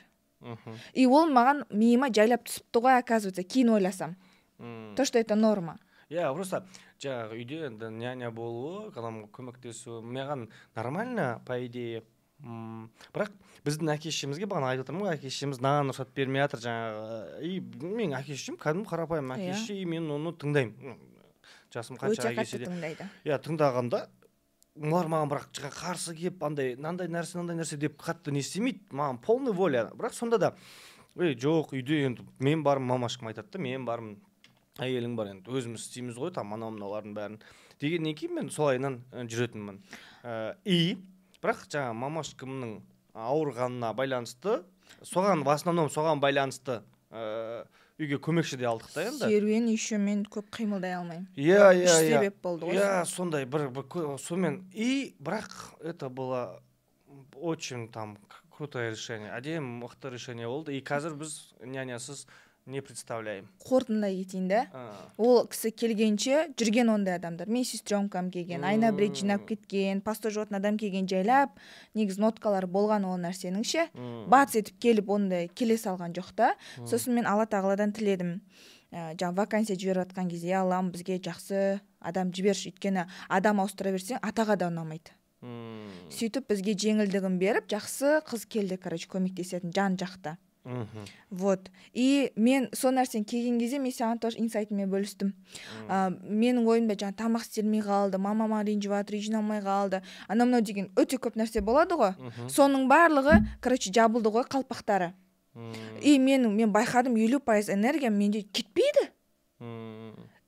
И ол маған миыма жайлап түсіпті ғой, оказывается, кейін ойласам, то что это норма. Иә, просто жаңағы үйде енді няня болуы, адамға көмектесу маған нормально, по идее. Бірақ біздің әке шешемізге, бағана айтып отырмын ғой, әке шешеміз мынаған рұқсат бермей жатыр жаңағы. И менің әке шешем кәдімгі қарапайым әке шеше, и мен оны тыңдаймын. Жасым Өте қаншаға қатты келсе де. тыңдайды. Иә, тыңдағанда олар маған бірақ қарсы келіп, андай мынандай нәрсе, мынандай нәрсе деп қатты не істемейді, маған полный воля. Бірақ сонда да: «Ей, жоқ, үйде енді мен бармын», мамашкам айтады да, «мен бармын, әйелің бар, енді өзіміз істейміз ғой там анау мынаулардың бәрін» дегеннен кейін мен солайынан жүретінмін. И бірақ жаңағы мамашкамның ауырғанына байланысты, соған, в основном соған байланысты үйге көмекші де алдық та енді. Серуен еще, мен көп қимылдай алмаймын. Иә. Үш себеп болды ғой. Иә, сондай бір сонымен. И бірақ это было очень там крутое решение, әдемі, мықты решение болды, и қазір біз нянясыз не представляем. Қорытындылай кетейін да. Ол кісі келгенше жүрген ондай адамдар, менің сестренкам келген, айына бір рет жинап кеткен, посуда жуатын адам келген, жайлап негізі ноткалар болған ол нәрсенің ше. Бац етіп келіп, ондай келе салған жоқ та. Сосын мен Алла тағаладан тіледім, жаңағы вакансия жіберіп жатқан кезде: «Аллам, бізге жақсы адам жіберші, өйткені адам ауыстыра берсең, атаға да ұнамайды». Сөйтіп бізге жеңілдігін беріп, жақсы қыз келді, короче, көмектесетін жан жақты. Вот, и мен сол нәрсені келген кезде мен саған тоже инсайтыммен бөлістім. Менің ойымда жаңағы тамақ істелмей қалды, мама маған ренжіп жатыр, үй жиналмай қалды, анау мынау деген өте көп нәрсе болады ғой. Соның барлығы, короче, жабылды ғой қалпақтары. И мен байқадым, 50% энергия менде кетпейді.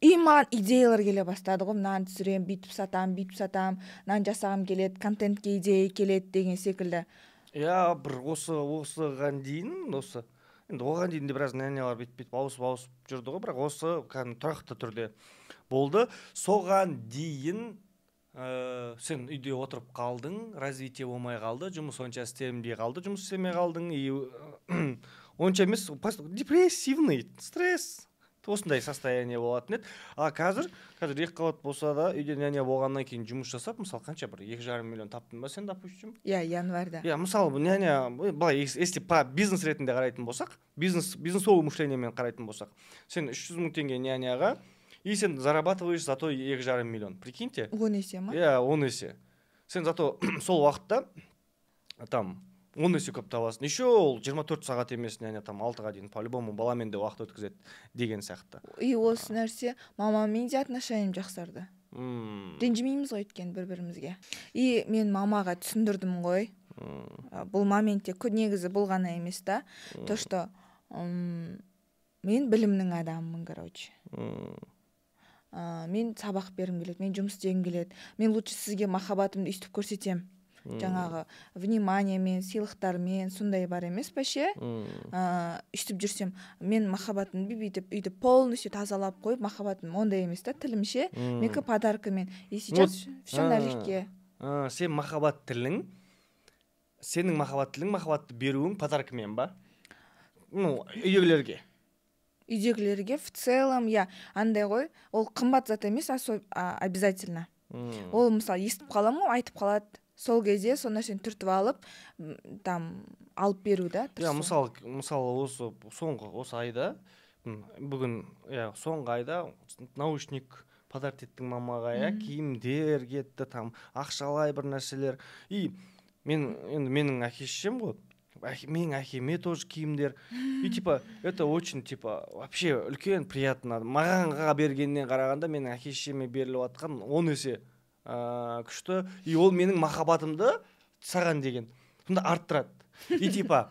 И маған идеялар келе бастады ғой: мынаны түсіремін, бүйтіп сатамын, бүйтіп сатамын, мынаны жасағым келеді, контентке идея келеді деген секілді. Иә, бір осы осыған дейін, осы енді оған дейін де біраз нянялар бүйтіп бүйтіп ауысып ауысып жүрді ғой, бірақ осы кәдімгі тұрақты түрде болды. Соған дейін сен үйде отырып қалдың, развитие болмай қалды, жұмыс онша істелінбей қалды, жұмыс істемей қалдың и онша емес, депрессивный стресс, осындай состояние болатын еді. А қазір екі қабат болса да, үйде няня болғаннан кейін жұмыс жасап, мысалы, қанша, бір 2,5 миллион таптың ба сен, допустим? Иә, январьда. Иә, мысалы, няня былай, если по бизнес ретінде қарайтын болсақ, бизнесовый мышлениемен қарайтын болсақ, сен 300 мың теңге няняға, и сен зарабатываешь зато 2,5 миллион, прикиньте. 10 есе ма? Иә, 10 есе. Сен зато сол уақытта там 10 есе көп табасың. Еще ол 24 сағат емес няня, там 6-ға дейін по любому баламен де уақыт өткізеді деген сияқты. И осы нәрсе мамаммен де отношением жақсарды. Ренжімейміз ғой өйткені бір бірімізге. И мен мамаға түсіндірдім ғой. Бұл моментте негізі бұл ғана емес та, то что мен білімнің адамымын, короче. Мен сабақ бергім келеді, мен жұмыс істегім келеді, мен лучше сізге махаббатымды өйстіп көрсетемін, жаңағы вниманиемен, сыйлықтармен, сондай бар емес па ше? Өйстіп жүрсем, мен махаббатымды бүйтіп үйді полностью тазалап қойып, махаббатым ондай емес та тілім ше, менікі подаркамен. И сейчас все налегке. Сен махаббат тілің, сенің махаббат тілің махаббатты беруің подаркамен ба, ну, үйдегілерге? Үйдегілерге в целом, иә, андай ғой, ол қымбат зат емес обязательно. Ол, мысалы, естіп қаламын ғой, айтып қалады, сол кезде сол нәрсені түртіп алып, там алып беру да, Иә, мысалы, осы соңғы осы айда, бүгін, иә, соңғы айда наушник подарить еттің мамаға, иә, киімдер кетті, там ақшалай бір нәрселер. И мен енді, менің әке шешем ғой, менің әкеме тоже киімдер. И типа это очень, типа, вообще үлкен приятно. Мағанға бергеннен қарағанда менің әке шешеме беріліп жатқан 10 есе күшті. И ол менің махаббатымды саған деген сонда арттырады. И типа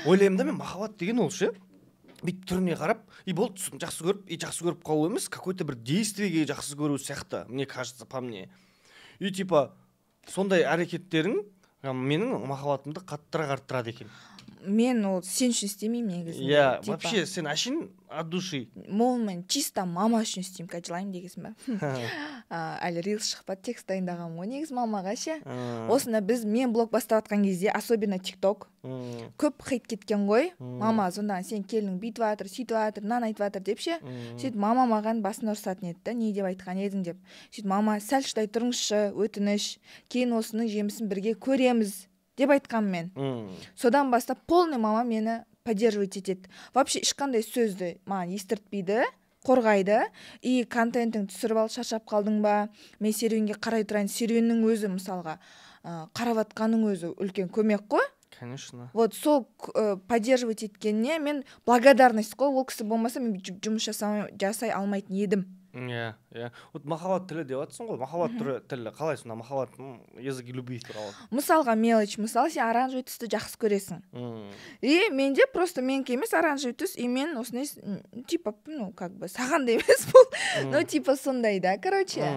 ойлаймын да, мен махаббат деген ол ше, бүйтіп түріне қарап и болды, жақсы көріп, и жақсы көріп қалу емес, какой то бір действиеге жақсы көру сияқты, мне кажется, по мне. И типа сондай әрекеттерің менің махаббатымды қаттырақ арттырады екен. Мен ол сен үшін істемеймін негізінде. Иә, вообще сен әшейін от души. Ол мен чисто мама үшін істеймін. Қазір жылаймын дегенсің ба? Әлі рилс шықпады, текст дайындағанмын ғой негізі мамаға ше. Осыны біз, мен блог бастап жатқан кезде, особенно Тик Ток, көп хейт кеткен ғой. Мама звондаған: «Сен келінің бүйтіп жатыр, сөйтіп жатыр, мынаны айтып жатыр», — деп ше. Сөйтіп мама маған басын ұрысатын еді да, «Не деп айтқан едің?» деп. Сөйтіп: «Мама, сәл шыдай тұрыңызшы, өтініш, кейін осының жемісін бірге көреміз», — деп айтқанмын мен. Содан бастап полный мама мені поддерживать етеді, вообще ешқандай сөзді маған естіртпейді, қорғайды. И контентің түсіріп ал, шаршап қалдың ба, мен серуенге қарай тұрайын. Серуеннің өзі, мысалға, қарап жатқанның өзі үлкен көмек қой. Конечно. Вот сол поддерживать еткеніне мен благодарность қой. Ол кісі болмаса, мен жұмыс жасай алмайтын едім. Иә, вот махаббат тілі деп жатрсың ғой, махаббат түрі, тілі қалай сонда, махаббат, языки любви туралы? Мысалға, мелочь, мысалы, сен оранжевый түсті жақсы көресің. И менде просто менікі емес оранжевый түс, и мен осындай типа, ну, как бы саған да емес бұл, ну, типа сондай да, короче,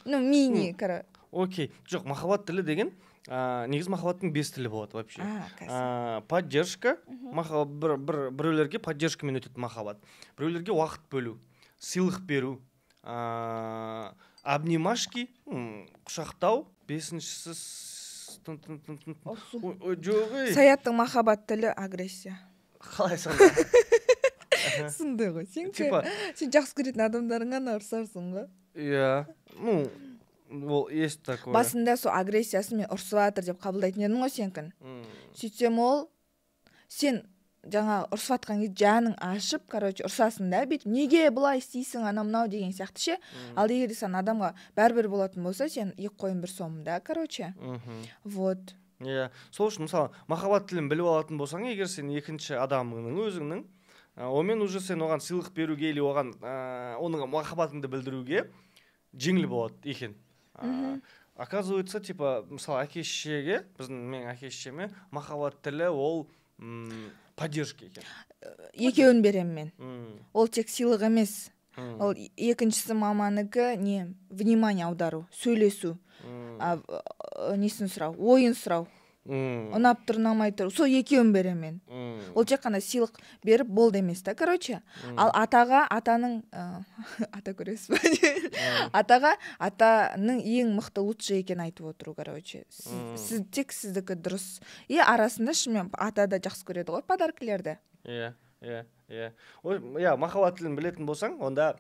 ну, мини, короче. Окей, жоқ, махаббат тілі деген негізі махаббаттың бес тілі болады вообще. Поддержка, бір, бір біреулерге поддержкамен өтеді махаббат, біреулерге уақыт бөлу, сыйлық беру, обнимашки, құшақтау, бесіншісі жоқ, ей. Саяттың махаббат тілі — агрессия. Қалай сонда? Сондай ғой сенікі. Типа сен жақсы көретін адамдарыңа ғана ұрсарсың ғой. Иә, ну, ол есть такое. Басында сол агрессиясын мен ұрсып жатыр деп қабылдайтын едім ғой сенікін. Сөйтсем, ол сен жаңағы ұрысып жатқан кезде жаның ашып, короче, ұрсасың да бүйтіп, «Неге бұлай істейсің?», анау мынау деген сияқты ше. Ал егер де саған адамға бәрібір болатын болса, сен екі қойын бір сом да, короче. Вот. Иә, сол үшін, мысалы, махаббат тілін біліп алатын болсаң, егер сен екінші адамыңның, өзіңнің, онымен уже сен оған сыйлық беруге или оған оның махаббатыңды білдіруге жеңіл болады екен. Оказывается, типа, мысалы, әке шешеге, біздің, менің әке шешеме махаббат тілі ол поддержка екен. Екеуін беремін мен. Ол тек сыйлық емес. Ол екіншісі маманікі не, внимание аудару, сөйлесу, несін сұрау, ойын сұрау, ұнап тұр, ұнамай тұр, сол екеуін беремін мен. Ол тек қана сыйлық беріп болды емес та, короче. Ал атаға, атаның ата көресіз ба, атаға атаның ең мықты, лучший екенін айтып отыру, короче. Сіз тек, сіздікі дұрыс. И арасында шынымен ата да жақсы көреді ғой подаркілерді. Иә, ой, иә, махаббат тілін білетін болсаң, онда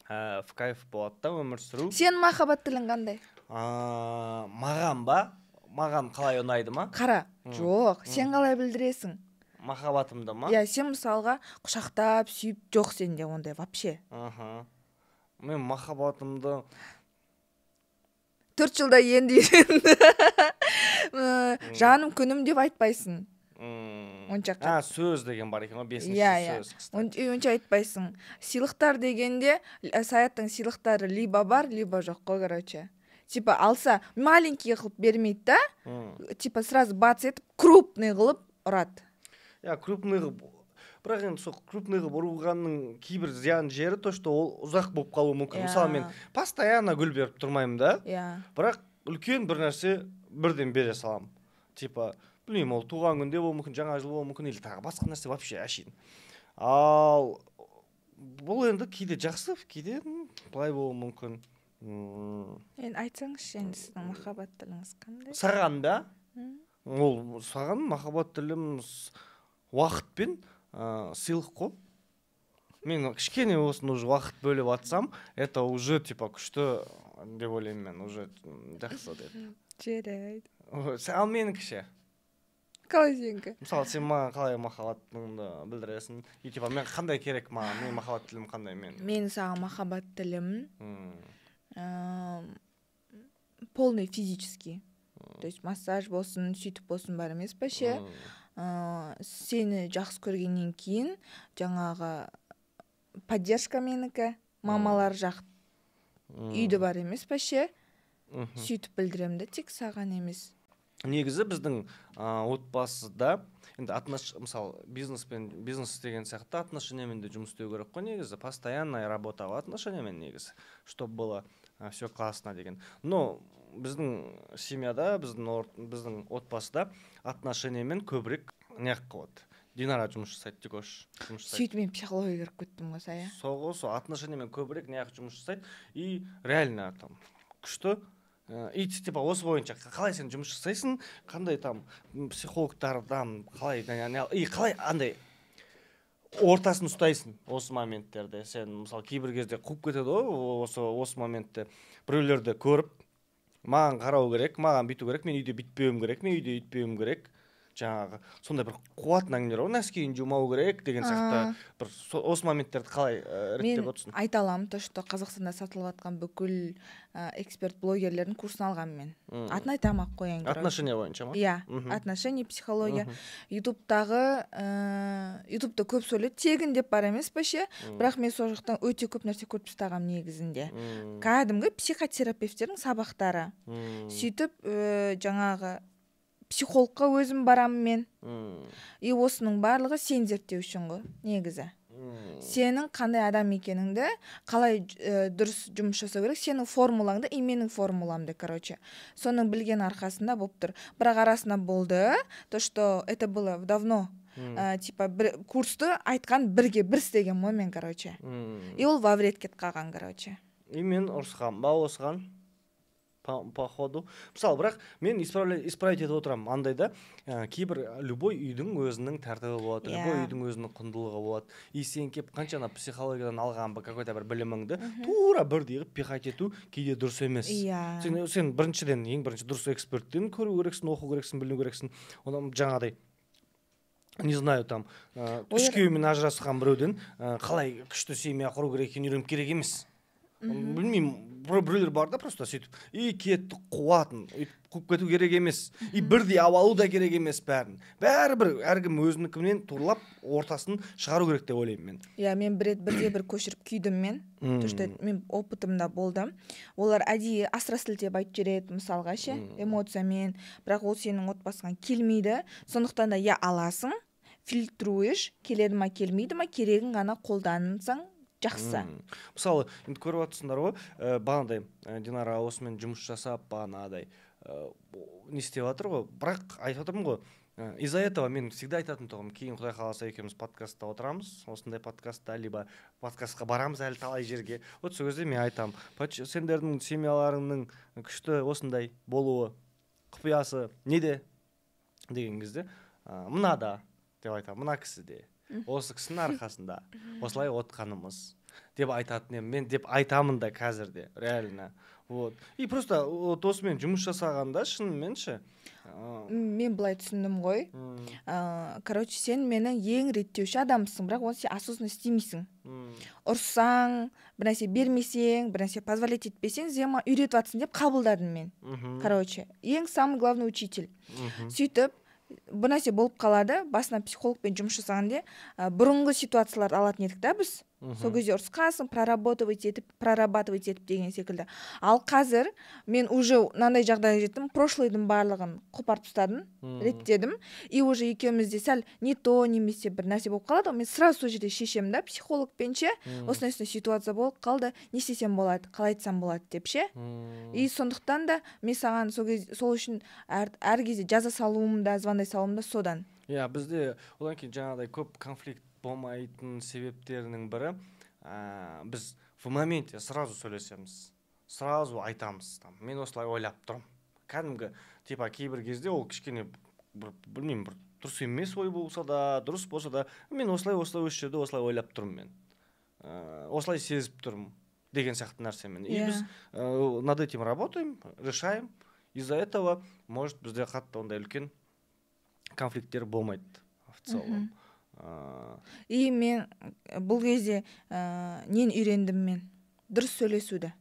в кайф болады да өмір сүру. Сенің махаббат тілің қандай? Маған ба? Маған қалай ұнайды ма? Қара, жоқ, сен қалай білдіресің махаббатымды ма? Иә, сен, мысалға, құшақтап, сүйіп, жоқ сенде ондай вообще. Аха, мен махаббатымды 4 жылда енді үйренді. Жаным, күнім деп айтпайсың онша. А, сөз деген бар екен ғой, бесінші Иә, иә. сөз, кстати. Онша айтпайсың. Сыйлықтар дегенде, Саяттың сыйлықтары либо бар, либо жоқ қой, короче. Типа алса, маленький қылып бермейді да, типа сразу бац етіп, крупный қылып ұрады. Иә, крупный қылып, бірақ енді сол крупный қылып ұрғанның кейбір зиян жері то, что ол ұзақ болып қалуы мүмкін. Мысалы, мен постоянно гүл беріп тұрмаймын да, бірақ үлкен бір нәрсе бірден бере саламын. Типа, білмеймін, ол туған күнде болуы мүмкін, жаңа жыл болуы мүмкін или тағы басқа нәрсе вообще әшейін. Ал бұл енді кейде жақсы, кейде былай болуы мүмкін. Енді айтсаңызшы, енді сіздің махаббат тіліңіз қандай? Саған да? Ол саған махаббат тілім уақыт пен сыйлық қой. Мен кішкене болсын уже уақыт бөліп жатсам, это уже типа күшті деп ойлаймын мен, уже жақсы деп. Жарайды. Ой, ал менікі ше? Қалай, сенікі? Мысалы, сен маған қалай махаббатыңды білдіресің и типа мен қандай керек маған, менің махаббат тілім қандай мен? Мен саған махаббат тілім полный физический, то есть массаж болсын, сөйтіп болсын, бар емес па ше. Сені жақсы көргеннен кейін жаңағы поддержка менікі, мамалар жақ үйде бар емес па ше, сөйтіп білдіремін да, тек саған емес. Негізі біздің отбасыда енді мысалы, бизнеспен, бизнес деген сияқты отношениямен де жұмыс істеу керек қой негізі, постоянная работа ғой отношениямен негізі, чтобы было все классно деген. Но біздің семьяда, біздің отбасыда отношениямен көбірек неғып қылады, Динара жұмыс жасайды, Дикош жұмыс жасайды. Сөйтіп мен психологияға кіріп кеттім ғой, Сая. Сол ғой, сол отношениямен көбірек неғып жұмыс жасайды и реально там күшті. И типа осы бойынша қалай сен жұмыс жасайсың, қандай там психологтардан қалай и қалай андай ортасын ұстайсың осы моменттерде? Сен, мысалы, кейбір кезде қуып кетеді ғой осы моментте, біреулерді көріп, маған қарау керек, маған бүйту керек, мен үйде бүйтпеуім керек, мен үйде өйтпеуім керек, жаңағы сондай бір қуатын әңгімелер ғой, носкиін жумау керек деген сияқты бір осы моменттерді қалай реттеп Мен отырсың? айта аламын то, что Қазақстанда сатылып жатқан бүкіл эксперт блогерлердің курсын алғанмын мен. Атын айтамын ақ қояйын, короче. Отношения бойынша ма? Иә, отношения, психология. Ютубтағы ютубта көп сөйлейді, тегін деп бар емес па ше, бірақ мен сол жақтан өте көп нәрсе көріп тастағанмын негізінде, кәдімгі психотерапевттердің сабақтары. Сөйтіп жаңағы психологқа өзім барамын мен. И осының барлығы сен зерттеу үшін ғой негізі, сенің қандай адам екеніңді, қалай дұрыс жұмыс жасау керек, сенің формулаңды и менің формуламды, короче, соның білген арқасында болып тұр. Бірақ арасында болды то, что это было давно, типа бір курсты айтқан бірге бір істеген ғой мен, короче, и ол во вред кетіп қалған, короче. И мен ұрысқанмын ба осыған по ходу, мысалы. Бірақ мен исправить етіп отырамын андай да, кейбір любой үйдің өзінің тәртібі болады, любой үйдің өзінің құндылығы болады, и сен келіп қанша ана психологиядан алған бір какой то бір біліміңді тура бірдей қылып пихать ету кейде дұрыс емес. Сен біріншіден, ең бірінші дұрыс эксперттен көру керексің, оқу керексің, білу керексің. Одан жаңағыдай, не знаю, там үш күйеуімен ажырасқан біреуден қалай күшті семья құру керек екенін үйреніп керек емес. Білмеймін. Біреулер бар да, просто сөйтіп и кетті қуатын, өйтіп қуып кету керек емес, и бірдей алып алу да керек емес бәрін. Бәрібір әркім өзінікімен турлап, ортасын шығару керек деп ойлаймын мен. Иә, мен бір рет бірде бір көшіріп күйдім мен. То что мен опытымда болды, олар әдейі асыра сілтеп айтып жібереді, мысалға ше, эмоциямен, бірақ ол сенің отбасыңа келмейді. Сондықтан да я аласың, фильтруешь, келеді ма, келмейді ма, керегін ғана қолдансаң, жақсы. Мысалы, енді көріп жатырсыңдар ғой, бағанадай Динара осымен жұмыс жасап, бағанағыдай не істеп жатыр ғой. Бірақ айтып жатырмын ғой, из-за этого мен всегда айтатын тұғым: кейін, құдай қаласа, екеуміз подкастта отырамыз, осындай подкастта, либо подкастқа барамыз әлі талай жерге. Вот сол кезде мен айтамын: сендердің семьяларыңның күшті осындай болуы құпиясы неде деген кезде, мынада деп айтамын, мына кісіде, осы кісінің арқасында осылай отқанымыз деп айтатын едім мен, деп айтамын да қазір де, реально. Вот, и просто вот осымен жұмыс жасағанда, шынымен ше. Мен былай түсіндім ғой. Короче, сен менің ең реттеуші адамсың, бірақ оны сен осознанно істемейсің. Ұрыссаң, бір нәрсе бермесең, бір нәрсе позволять етпесең, сен маған үйретіп жатырсың деп қабылдадым мен. Короче, ең самый главный учитель. Сөйтіп бір нәрсе болып қалады. Басынан психологпен жұмыс жасағанда бұрынғы ситуацияларды алатын едік та біз. Сол кезде ұрысқансың, прорабатывать етіп деген секілді. Ал қазір мен уже мынандай жағдайға жеттім: прошлыйдың барлығын қопарып тастадым, реттедім, и уже екеумізде сәл не то немесе бір нәрсе болып қалады ғой, мен сразу сол жерде шешемін да психологпен ше: осындай осындай ситуация болып қалды, не істесем болады, қалай айтсам болады деп ше. И сондықтан да мен саған сол кез, сол үшін әр кезде жаза салуым да, звондай салуым да содан. Иә, бізде одан кейін жаңағыдай көп конфликт болмайтын себептерінің бірі, біз в моменте сразу сөйлесеміз, сразу айтамыз там: мен осылай ойлап тұрмын. Кәдімгі, типа, кейбір кезде ол кішкене бір, білмеймін, бір дұрыс емес ой болса да, дұрыс болса да, мен осылай, осылай, осы жерде осылай ойлап тұрмын, мен осылай сезіп тұрмын деген сияқты нәрсемен. И біз над этим работаем, решаем. Из-за этого, может, бізде қатты ондай үлкен конфликттер болмайды в целом. И мен бұл кезде нені үйрендім? Мен дұрыс сөйлесуді,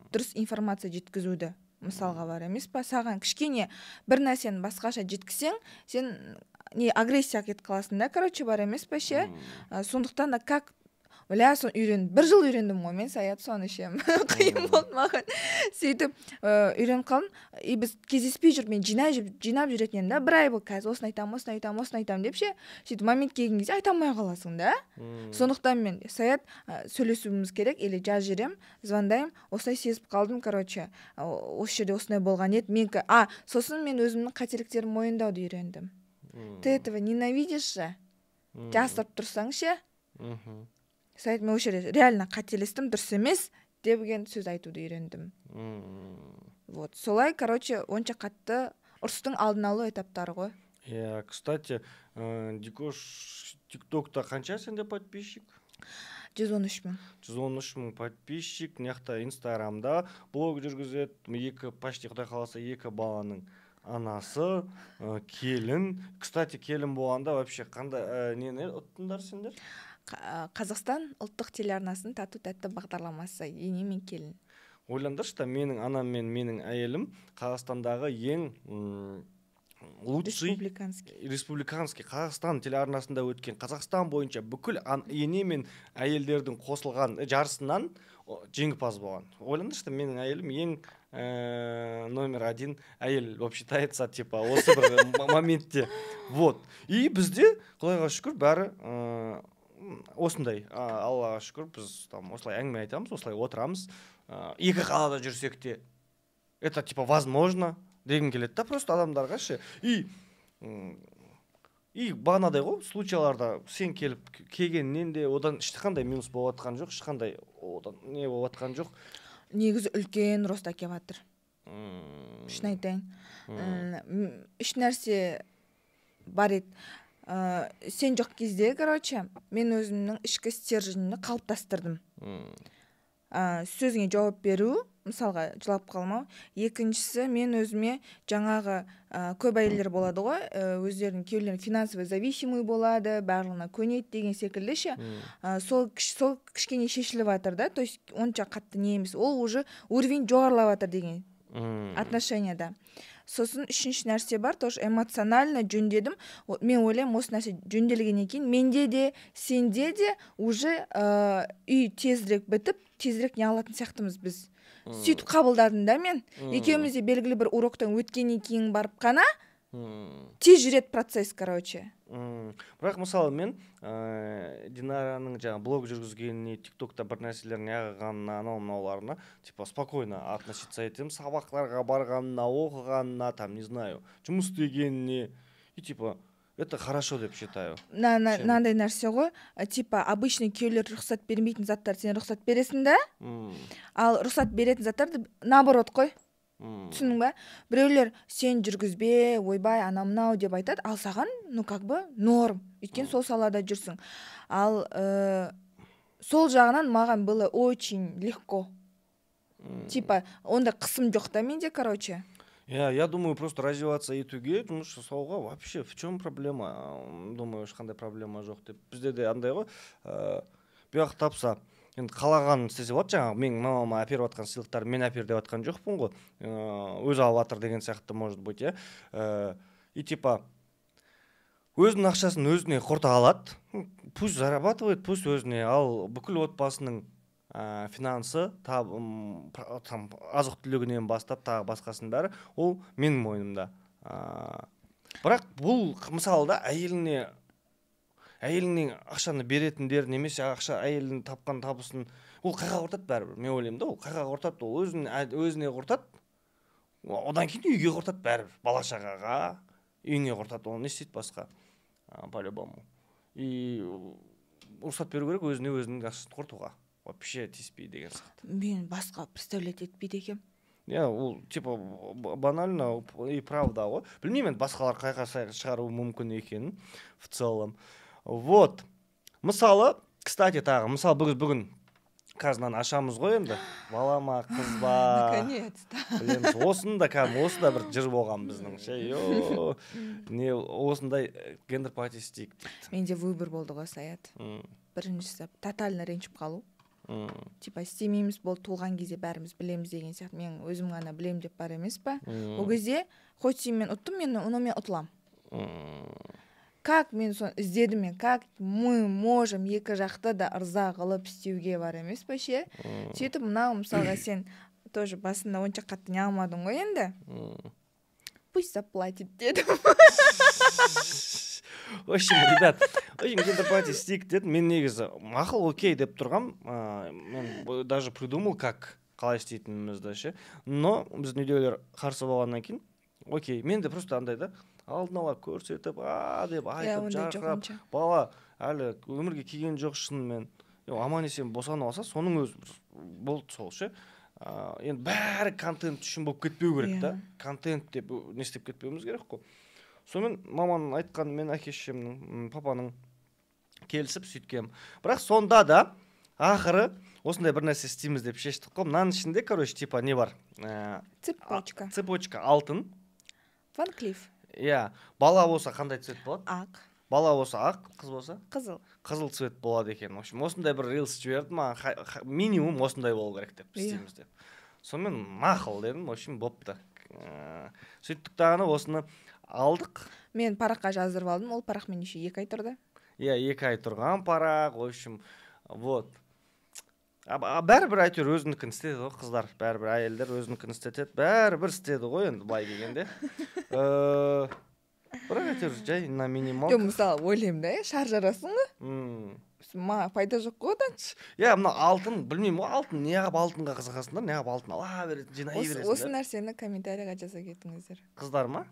дұрыс информация жеткізуді. Мысалға, бар емес па, саған кішкене бір нәрсені басқаша жеткізсең, сен не агрессияға кетіп қаласың да, короче, бар емес па ше. Сондықтан да, как бля, соны үйрендім, бір жыл үйрендім ғой мен, Саят, соны ше, қиын болды маған. Сөйтіп үйреніп қалдым. И біз кездеспей жүріп, мен жинап жүретін едім да, бір ай болды, қазір осыны айтамын, осыны айтамын, осыны айтамын деп ше. Сөйтіп момент келген кезде айта алмай қаласың да. Сондықтан мен: «Саят, сөйлесуіміз керек», или жазып жіберемін, звондаймын: «Осылай сезіп қалдым, короче, осы жерде осындай болған еді мен». А сосын мен өзімнің қателіктерімді мойындауды үйрендім. Ты этого ненавидишь же, жасырып тұрсаң ше. Саят, мен осы жерде реально қателестім, дұрыс емес деген сөз айтуды үйрендім. Вот солай, короче, онша қатты ұрыстың алдын алу этаптары ғой. Иә, кстати, Дикош, Тиктокта қанша сенде подписчик? 113 000. 113 000 подписчик. Мына жақта Инстаграмда блог жүргізеді. Екі, почти, құдай қаласа, екі баланың анасы, келін. Кстати, келін болғанда вообще қандай, нені ұттыңдар сендер? Қазақстан ұлттық телеарнасының «Тату тәтті» бағдарламасы, ене мен келін. Ойлаңдаршы да, менің анам мен менің әйелім Қазақстандағы ең лучший Республиканский. Республиканский, Қазақстан телеарнасында өткен, Қазақстан бойынша бүкіл ене мен әйелдердің қосылған жарысынан жеңімпаз болған. Ойлаңдаршы да, менің әйелім ең номер один әйел болып считается, типа, осы бір моментте. Вот, и бізде, құдайға шүкір, бәрі осындай, Аллаға шүкір, біз там осылай әңгіме айтамыз, осылай отырамыз, екі қалада жүрсек те, это типа возможно дегім келеді да просто адамдарға ше. И бағанадай ғой, случайларда сен келіп келгеннен де одан ешқандай минус болып жатқан жоқ, ешқандай одан не болып жатқан жоқ. Негізі үлкен рост әкеліп жатыр, шын айтайын. Үш нәрсе бар еді. Сен жоқ кезде, короче, мен өзімнің ішкі стерженімді қалыптастырдым. Сөзіңе жауап беру. Мысалға, жылап қалмау. Екіншісі, мен өзіме жаңағы көп әйелдер болады ғой, өздерінің күйеулері финансово зависимый болады, барлығына көнеді деген секілді ше. Сол кішкене шешіліп жатыр да, то есть онша қатты не емес, ол уже уровень жоғарылап жатыр деген отношенияда. Сосын үшінші нәрсе бар, тоже эмоционально жөндедім. Мен ойлаймын, осы нәрсе жөнделгеннен кейін менде де, сенде де уже үй тезірек бітіп, тезірек не алатын сияқтымыз біз. Сөйтіп қабылдадым да мен. Екеуміз де белгілі бір уроктан өткеннен кейін барып қана тез жүреді процесс, короче. Бірақ мысалы, мен Динараның жаңағы блог жүргізгеніне, Тик Токта бір нәрселер неғылғанына, анау мынауларына типа спокойно относиться етемін, сабақтарға барғанына, оқығанына, там, не знаю, жұмыс істегеніне, и типа это хорошо деп считаю. Мынандай нәрсе ғой, типа обычный күйеулер рұқсат бермейтін заттарды сен рұқсат бересің да, ал рұқсат беретін заттарды наоборот қой. Түсіндің ба? Біреулер сен жүргізбе, ойбай, анау мынау деп айтады, ал саған, ну, как бы норм, өйткені сол салада жүрсің. Ал сол жағынан маған было очень легко. Типа ондай қысым жоқ та менде, короче. Иә, я думаю, просто развиваться етуге, жұмыс жасауға вообще в чем проблема? Думаю, ешқандай проблема жоқ деп. Бізде де андай ғой, бұяқ тапса, енді қалағанын істесе болады. Жаңағы менің мамама әперіп жатқан сыйлықтарды мен әпер деп жатқан жоқпын ғой, өзі алып жатыр деген сияқты, может быть, иә. И типа өзінің ақшасын өзіне құрта алады, пусть зарабатывает, пусть өзіне. Ал бүкіл отбасының финансы там, азық түлігінен бастап тағы басқасының бәрі ол менің мойнымда. Бірақ бұл мысалы да, әйеліне ақшаны беретіндер немесе ақша әйелінің тапқан табысын ол қайға құртады бәрібір, мен ойлаймын да, ол қайға құртады? Ол өзіне құртады, одан кейін үйге құртады бәрібір, бала шағаға, үйіне құртады. Ол не істейді басқа? По любому и рұқсат беру керек өзіне өзінің ақшасын құртуға, вообще тиіспей деген сияқты. Мен басқа представлять етпейді екенмін. Иә, ол типа банально и правда ғой. Білмеймін енді, басқалар қайға шығаруы мүмкін екенін в целом. Вот, мысалы, кстати, тағы мысалы, бүгін қазір мынаны ашамыз ғой енді, бала ма, қыз ба? Наконец то. Білеміз. Осыны да кәдімгі, осы да бір жыр болған біздің ше, не, осындай гендер пати істейік дейді. Менде выбор болды ғой, Саят. Біріншісі, тотально ренжіп қалу, типа істемейміз, болды, туылған кезде бәріміз білеміз деген сияқты, мен өзім ғана білемін деп бар емес па. Ол кезде хоть сен мен ұттым, мен, но мен ұтыламын. Как мен соны іздедім мен, как мы можем екі жақты да ырза қылып істеуге бар емес па ше. Сөйтіп мынау, мысалға, сен тоже басында онша қатты не алмадың ғой енді. Пусть заплатит дедім. В общем, ребят, в общем, гендер пати істейік дедім мен. Негізі мақұл, окей деп тұрғам. Мен даже придумал, как, қалай істейтінімізді ше. Но біздің үйдегілер қарсы болғаннан кейін окей. Мен де просто андай да, алдын ала көрсетіп, а деп айтып, жарқырап, бала әлі өмірге келген жоқ шынымен, аман есен босанып алса, соның өзі болды сол ше. Енді бәрі контент үшін болып кетпеу керек та, контент деп не істеп кетпеуіміз керек қой. Сонымен маманың айтқанымен, әке шешемнің, папаның келісіп сөйткенмін. Бірақ сонда да ақыры осындай бір нәрсе істейміз деп шештік қой. Мынаның ішінде, короче, типа не бар? Цепочка. Цепочка алтын. Ван Клиф. Иә. Бала болса қандай цвет болады? Ақ. Бала болса ақ, қыз болса? Қызыл. Қызыл цвет болады екен. В общем, осындай бір рилс жіберді маған, минимум осындай болу керек деп істейміз деп. Сонымен мақұл дедім, в общем, бопты. Сөйттік дағыны осыны алдық. Мен параққа жаздырып алдым, ол парақ мен еще 2 ай тұрды. Иә, 2 ай тұрған парақ, в общем, вот. Бәрібір әйтеуір өзінікін істеді ғой қыздар, бәрібір әйелдер өзінікін істетеді, бәрібір істеді ғой енді былай келгенде. Бірақ әйтеуір жай на минималках. Жоқ, мысалы, ойлаймын да, шар жарасың ғой. Маған пайда жоқ қой одан. Иә, мына алтын, білмеймін ғой, алтын неғып, алтынға қызығасыңдар, неғып алтын ала беретін, жинай бересіңдер? Осы нәрсені комментарийға жаза кетіңіздер. Қыздар ма?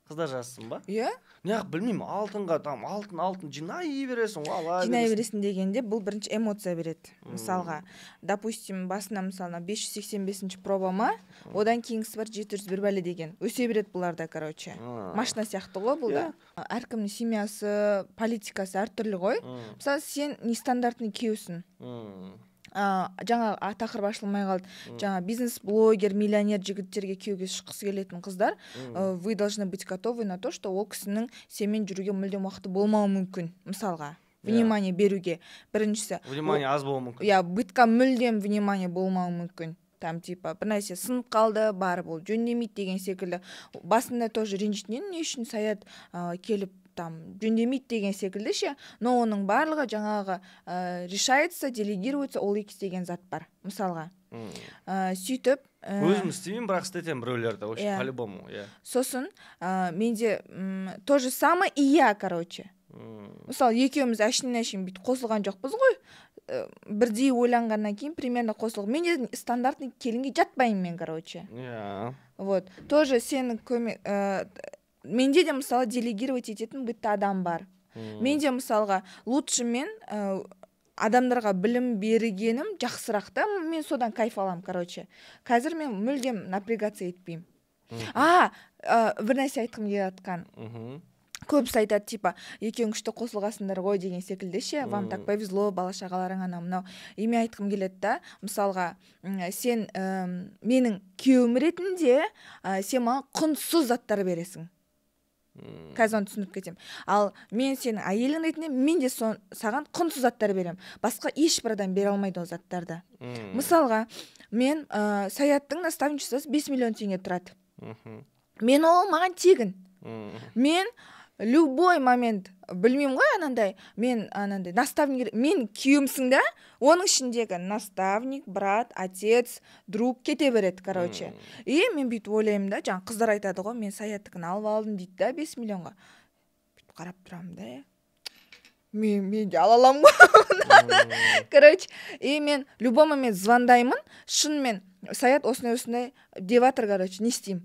Қыздар жазсын ба? Иә. Неғып, білмеймін, алтынға там алтын, алтын жинай бересің ғой, ала Жинай бересің. Бересің дегенде, бұл бірінші эмоция береді. Мысалға, допустим, басында, мысалы, 585 проба ма, одан кейінгісі бар 701 бәле деген. Өсе береді бұларда, короче. Машина сияқты ғой бұл да. Әркімнің семьясы, политикасы әртүрлі ғой. Мысалы, сен нестандартный күйеусің. Жаңа тақырып ашылмай қалды. Жаңа бизнес блогер, миллионер жігіттерге күйеуге шыққысы келетін қыздар, вы должны быть готовы на то, что ол кісінің сенімен жүруге мүлдем уақыты болмауы мүмкін, мысалға, внимание беруге, біріншісі. Внимание аз болуы мүмкін. Иә, бытқа мүлдем внимание болмауы мүмкін. Там типа бір нәрсе сынып қалды, барып ол жөндемейді деген секілді. Басында тоже ренжитін едім, не үшін Саят келіп там жөндемейді деген секілді ше. Но оның барлығы жаңағы решается, делегируется, ол икс деген зат бар, мысалға. Сөйтіп Өзім істемеймін, бірақ істетемін біреулерді, в общем. Иә. По любому, иә. Сосын менде то же самое и я, короче. Мысалы, екеуміз әшейін әшейін бүйтіп қосылған жоқпыз ғой. Бірдей ойланғаннан кейін примерно қосылып, мен де стандартный келінге жатпаймын мен, короче. Вот тоже сенің көмек, менде де, мысалы, делегировать ететін бытты адам бар. Менде, мысалға, лучше мен адамдарға білім бергенім жақсырақ та, мен содан кайф аламын, короче. Қазір мен мүлдем напрягаться етпеймін. Бір нәрсе айтқым келіп жатқан. Көбісі айтады, типа, екеуің күшті қосылғансыңдар ғой деген секілді ше, вам так повезло, бала шағаларың, анау мынау. И мен айтқым келеді да, мысалға, сен менің күйеуім ретінде, сен маған құнсыз заттар бересің. Қазір оны түсіндіріп кетемін. Ал мен сенің әйелің ретінде, мен де саған құнсыз заттар беремін, басқа ешбір адам бере алмайды ол заттарды. Мысалға, мен Саяттың наставничествосы 5 миллион теңге тұрады. Мен ол маған тегін. Мен любой момент, білмеймін ғой, анандай мен анандай наставник, мен күйеуімсің да, оның ішіндегі наставник, брат, отец, друг кете береді, короче. И мен бүйтіп ойлаймын да, жаңа қыздар айтады ғой, мен Саяттікін алып алдым дейді да, 5 миллионға. Бүйтіп қарап тұрамын да, иә, мен де ала аламын ғой, короче. И мен любой момент звондаймын, шынымен, Саят, осындай осындай деп жатыр, короче, не істеймін?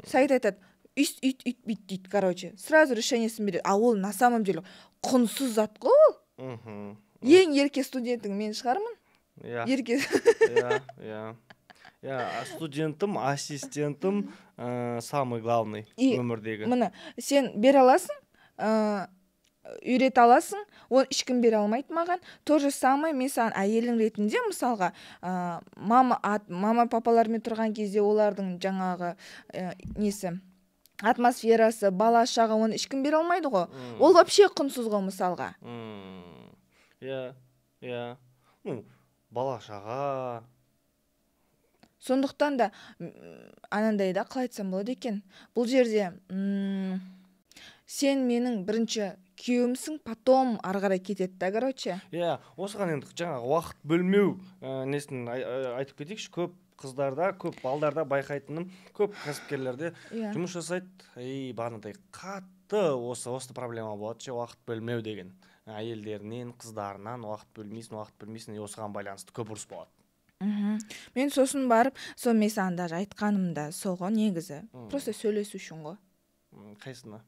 Саят айтады: үйт, үйт, үйт, бүйт дейді, короче, сразу решениесін береді. А ол на самом деле құнсыз зат қой ол. Ең ерке студентің мен шығармын. Ерке. Иә, студентім, ассистентім, самый главный И өмірдегі. Міне, сен бере аласың, үйрете аласың, оны ешкім бере алмайды маған. То же самое мен саған әйелің ретінде, мысалға, мама папалармен тұрған кезде олардың жаңағы несі, атмосферасы, бала шаға, оны ешкім бере алмайды ғой. Ол вообще құнсыз ғой, мысалға. Иә, иә. Ну, бала шаға. Сондықтан да анандай да, қалай айтсам болады екен, бұл жерде сен менің бірінші күйеуімсің, потом ары қарай кетеді да, короче. Иә, осыған енді жаңағы уақыт бөлмеу несін айтып кетейікші. Көп қыздарда, көп балдарда байқайтыным, көп кәсіпкерлерде жұмыс жасайды и бағанағыдай қатты осы проблема болады ше, уақыт бөлмеу деген. Әйелдерінен, қыздарынан уақыт бөлмейсің, уақыт бөлмейсің, и осыған байланысты көп ұрыс болады. Мен сосын барып, сол мен саған даже айтқаным да сол ғой негізі. Просто сөйлесу үшін ғой. Қайсысына?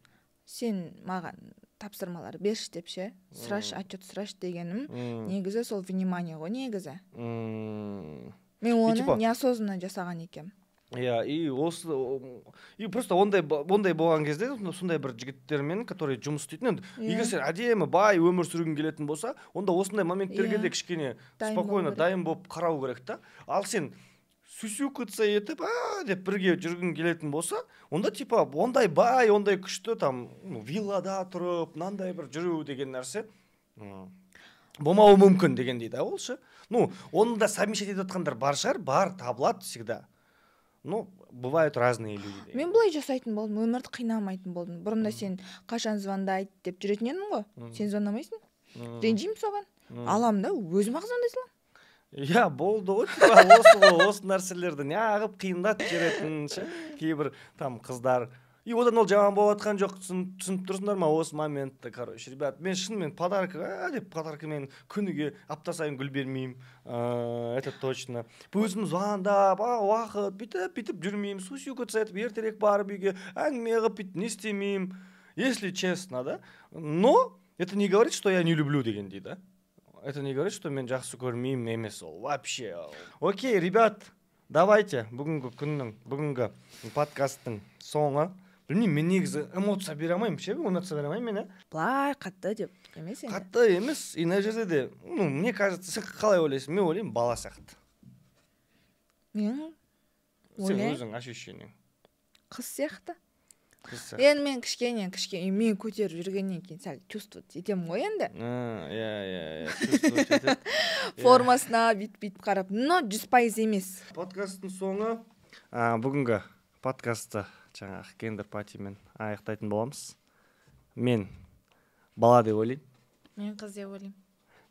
Сен маған тапсырмалар берші деп ше, сұрашы, отчет сұрашы дегенім негізі сол внимание ғой негізі. Мен оны Типа неосознанно жасаған екенмін. Иә, и осы, и просто ондай болған кезде сондай бір жігіттермен, который жұмыс істейтін енді, егер сен әдемі бай өмір сүргің келетін болса, онда осындай моменттерге де кішкене Дайын болу спокойно керек. Дайын болып қарау керек та. Ал сен сюсюкаться етіп, а деп бірге жүргің келетін болса, онда типа ондай бай, ондай күшті там, ну, виллада тұрып, мынандай бір жүру деген нәрсе болмауы мүмкін дегендей да ол ше. Ну, оны да совмещать етіп жатқандар бар шығар, бар, табылады всегда. Ну, бывают разные люди деген. Мен былай жасайтын болдым, өмірді қинамайтын болдым. Бұрында сен қашан звондайды деп жүретін едім ғой. Сен звондамайсың, ренжимін соған. Аламын да, өзім ақ звондай саламын. Иә, болды ғой, типа осы ғой, осы нәрселерді неғып қиындатып жіберетін ше кейбір там қыздар. И одан ол жаман болып жатқан жоқ, түсініп тұрсыңдар ма осы моментті? Короче, ребят, мен шынымен подарка деп подаркамен күніге апта сайын гүл бермеймін, это точно. Өзім звондап, уақыт бүйтіп бүйтіп жүрмеймін, сусюкаться етіп ертерек барып үйге әңгіме қылып бүйтіп не істемеймін, если честно, да. Но это не говорит, что я не люблю дегендей, да, это не говорит, что мен жақсы көрмеймін емес ол вообще. Окей, ребят, давайте бүгінгі күннің, бүгінгі подкасттың соңы. Білмеймін, мен негізі эмоция бере алмаймын ше, эмоция бере алмаймын мен, иә. Былай қатты деп емес енді. Қатты емес, и мына жерде де, ну, мне кажется, сен қалай ойлайсың? Мен ойлаймын, бала сияқты. Мен Сен ойлаймын. Өзің ощущениең. Қыз сияқты. Қыз сияқты. Енді мен кішкене кішкене мен көтеріп жүргеннен кейін сәл чувствовать етемін ғой енді. Иә, иә, иә, чувствовать етеді. Иә. Формасына бүйтіп бүйтіп қарап, но 100% емес. Подкасттың соңы, бүгінгі подкастты жаңағы гендер патимен аяқтайтын боламыз. Мен бала деп ойлаймын. Мен қыз деп ойлаймын.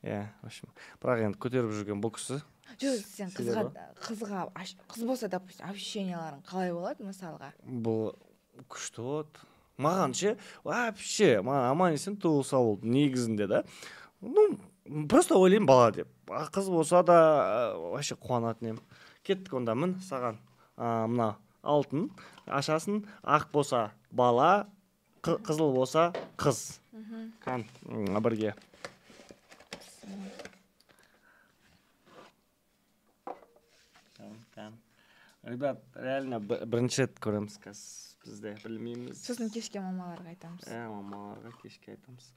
Иә, в общем, бірақ енді көтеріп жүрген бұл кісі. Жоқ, сен Себебі? қызға, қыз болса, допустим, ощущенияларың қалай болады мысалға? Бұл күшті болады. Маған ше, вообще, маған аман есен туылса болды негізінде да. Ну, просто ойлаймын бала деп. А қыз болса да вообще қуанатын едім. Кеттік онда, мін саған мына алтын ашасың, ақ болса бала, қызыл болса қыз. Кән, бірге. Кән, кән. Ребят, реально бірінші рет көреміз қазір, бізде білмейміз. Сосын кешке мамаларға айтамыз. Ә, мамаларға кешке айтамыз.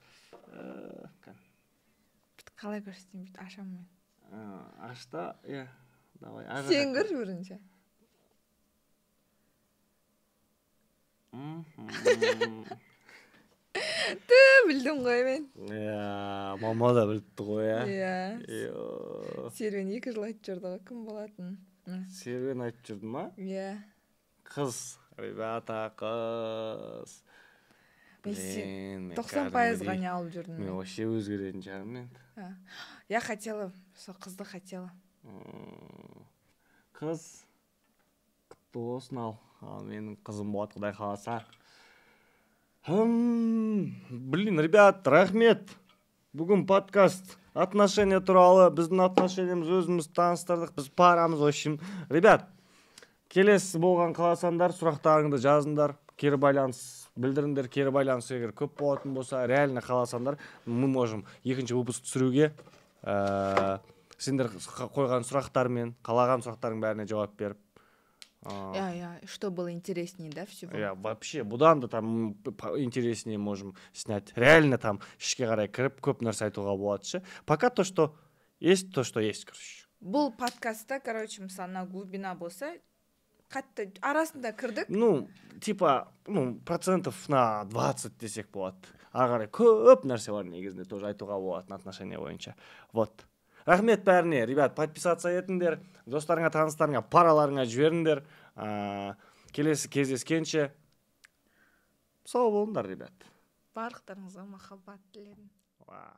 Кән. Бүйтіп қалай көрсетейін, бүйтіп ашамын мен. Аш та, иә, давай. Ар Сен жаққа. көрші бірінші. Ту, білдім ғой мен. Иә, мама да біліпті ғой, иә. Иә. Йо. Серуен 2 жыл айтып жүрді ғой кім болатынын. Серуен айтып жүрді ма? Иә. Қыз, ребята, қыз. Мен Блин, мен 90%-ға кәдімгідей не алып жүрдім мен мен. вообще өзгеретін шығармын енді. Я хотела, сол қызды хотела. Қыз құтты болсын, ал менің қызым болады, құдай қаласа. Блин, ребят, рахмет. Бүгін подкаст отношения туралы, біздің отношениямыз, өзіміз таныстырдық, біз парамыз, в общем. Ребят, келесі болған қаласаңдар, сұрақтарыңды жазыңдар, кері байланыс білдіріңдер, кері байланыс егер көп болатын болса, реально қаласаңдар, мы можем екінші выпуск түсіруге, сендер қойған сұрақтармен, қалаған сұрақтардың бәріне жауап беріп. Иә, иә, что было интереснее, да, всего. Иә, вообще, бұдан да там интереснее можем снять. Реально там ішке қарай кіріп көп нәрсе айтуға болады ше. Пока то, что есть, то, что есть, короче. Бұл подкастта, короче, мысалы, мына глубина болса, қатты арасында кірдік. Ну, типа, ну, процентов на 20 десек болады. Ары қарай көп нәрсе бар негізінде тоже айтуға болатын отношения бойынша. Вот. Рахмет бәріне, ребят, подписаться етіңдер, достарыңа, таныстарыңа, параларыңа жіберіңдер. Келесі кездескенше сау болыңдар, ребят. Барлықтарыңызға махаббат тіледім. Вот.